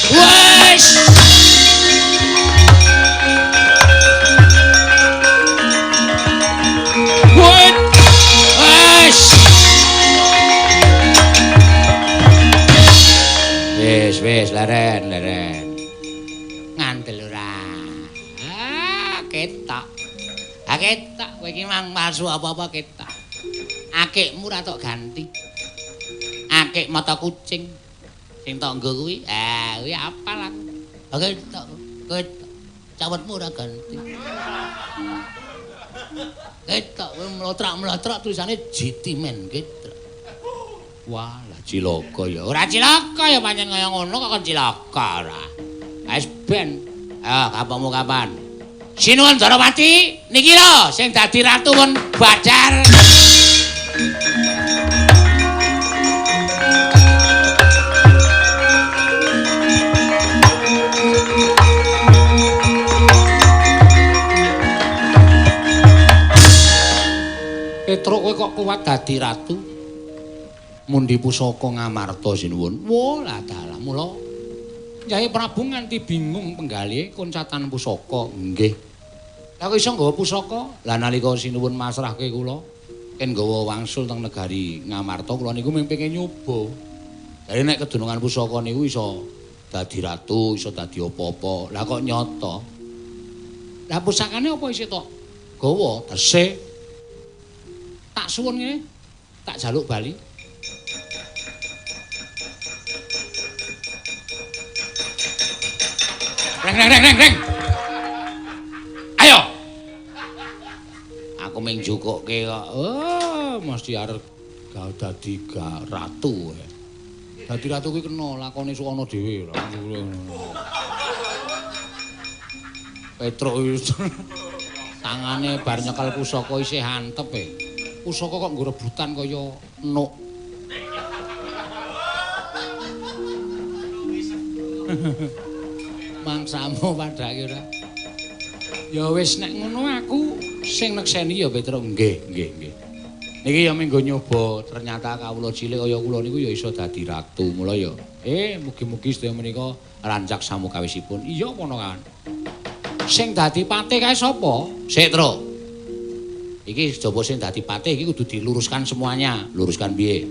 Wes. Wes. Wes wes leren leren. Ngandel ora. Ah ketok. Ah ketok kowe iki mang palsu apa-apa ketok. Akikmu ora tok ganti. Akik mata kucing. Sing tok nggo kuwi, ah kuwi apal aku. Ah ketok. Ketok. Cawetmu ora ganti. Ketok kowe mlotrak-mlotrak tulisane Jitimen ketok. Wah, lah cilaka ya. Ora cilaka ya pancen kaya ngono kok kon cilaka ora. Wis ben. Ayo kapokmu kapan? Sinuwun Darawati niki lho sing dadi ratu pun Badar. Petruk kowe kok kuat dadi ratu? Mundi pusaka Ngamarta sinuwun. Wah, lah dalah mula Kyai Prabu nganti bingung penggalihe koncatan pusaka. Nggih. Lah kok iso nggawa pusaka? Lah nalika sinuwun masrahke kula ken nggawa wangsul teng negari Ngamarta kula niku mung pengen nyoba. Jare nek kedunungan pusaka niku iso dadi ratu, iso dadi apa-apa. Lah kok nyata. Lah pusakane apa isih tok gawa? Tesih. Tak suwun ngene. Tak jaluk bali. Reng reng reng reng reng. Ayo. Aku ming jukukke kok. Oh, mesti arep gawe dadi ratu. Dadi ratu kuwi kena lakone suwana dhewe. Petruk tangane bar nyekel pusaka isih antep e. Pusaka kok nggo rebutan kaya enuk. Mangsamu padhake ora. Ya wis nek ngono aku sing nekseni ya Petruk. Nggih, nggih, nggih. Niki ya menggo nyoba, ternyata kawula cilik kaya kula niku ya iso dadi ratu. Mula ya mugi-mugi sedaya menika rancak samukawisipun. Iya kono kan. Sing dadi patih kae sapa? Sik, Truk. Iki coba sing dadi patih iki kudu diluruskan semuanya. Luruskan piye?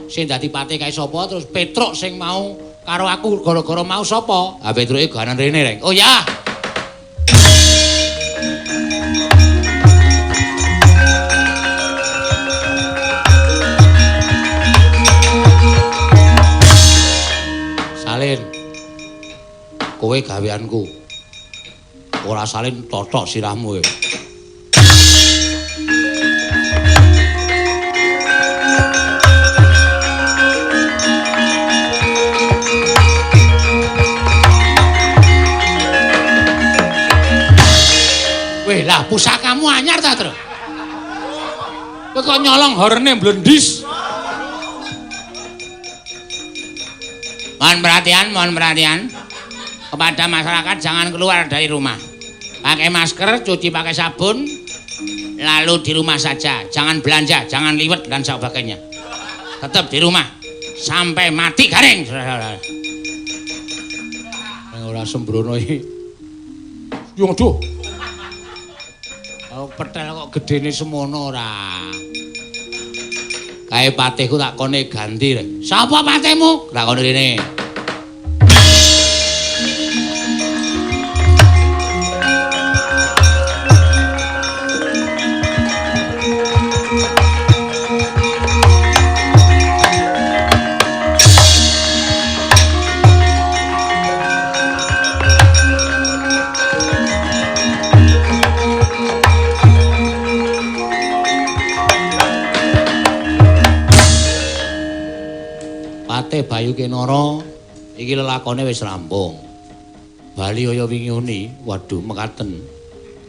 Sing dadi patih kae sapa? Terus Petruk sing mau karo aku gara-gara mau sapa? Ha Petruke ganan rene, Reng. Oh ya. Salin. Kowe gaweanku. Ora salin totok sirahmu kowe. Weh, lah pusakamu anyar ta, Tru? Kowe kok nyolong horene blendis. Mohon perhatian, mohon perhatian. Kepada masyarakat jangan keluar dari rumah. Pakai masker, cuci pakai sabun, lalu di rumah saja. Jangan belanja, jangan liwet dan sebagainya. Tetap di rumah sampai mati garing. Ora sembrono iki. Yo aduh. Oh, petel kok gedene semono ora. Kae patihku tak kone ganti. Sapa patihmu? Tak kone rene. Patih Bayu Kinara iki lelakone wis rampung. Bali kaya wingi uni, waduh mekaten.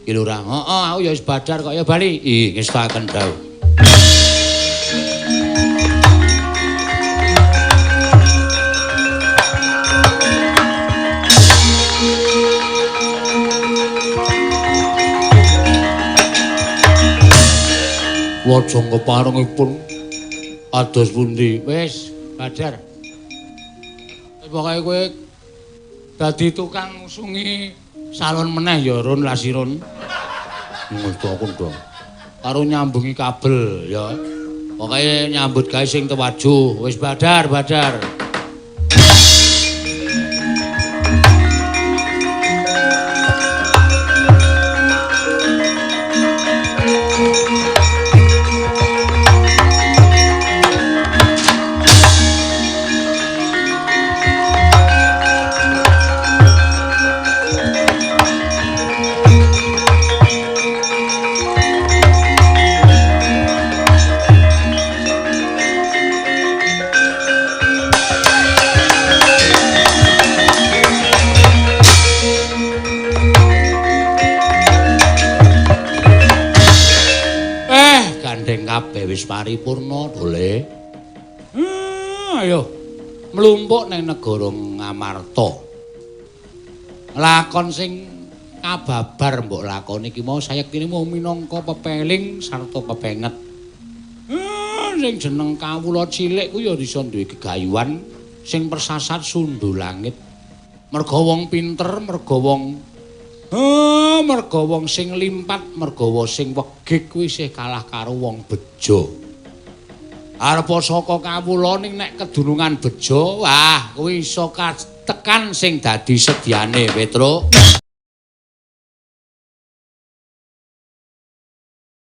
Ki Lurah, heeh aku ya wis badar kok ya bali. Ih, ngestaken dawuh. Lajeng keparengipun ados pundi? Wis badar. Pokoke kowe dadi tukang ngusungi salon meneh ya Run Lasirun. Ngesto aku ndong. Karo nyambungi kabel ya. Pokoke nyambut gawe sing tewajuh. Wis badar, badar. Kabeh wis paripurna dole. Ayo mlumpuk ning negara Ngamarta. Lakon sing kababar mbok lakoni iki mau sayektine mung minangka pepeling sarta pepenget. Sing jeneng kawula cilik ku ya iso duwe gegayuhan sing persasat sundhu langit. Merga wong pinter, merga wong merga wong sing limpat, merga sing wegik kuwi isih kalah karo wong bejo. Arepa saka kawula ning nek kedunungan bejo, wah kuwi iso katekan sing dadi sedyane, Petruk.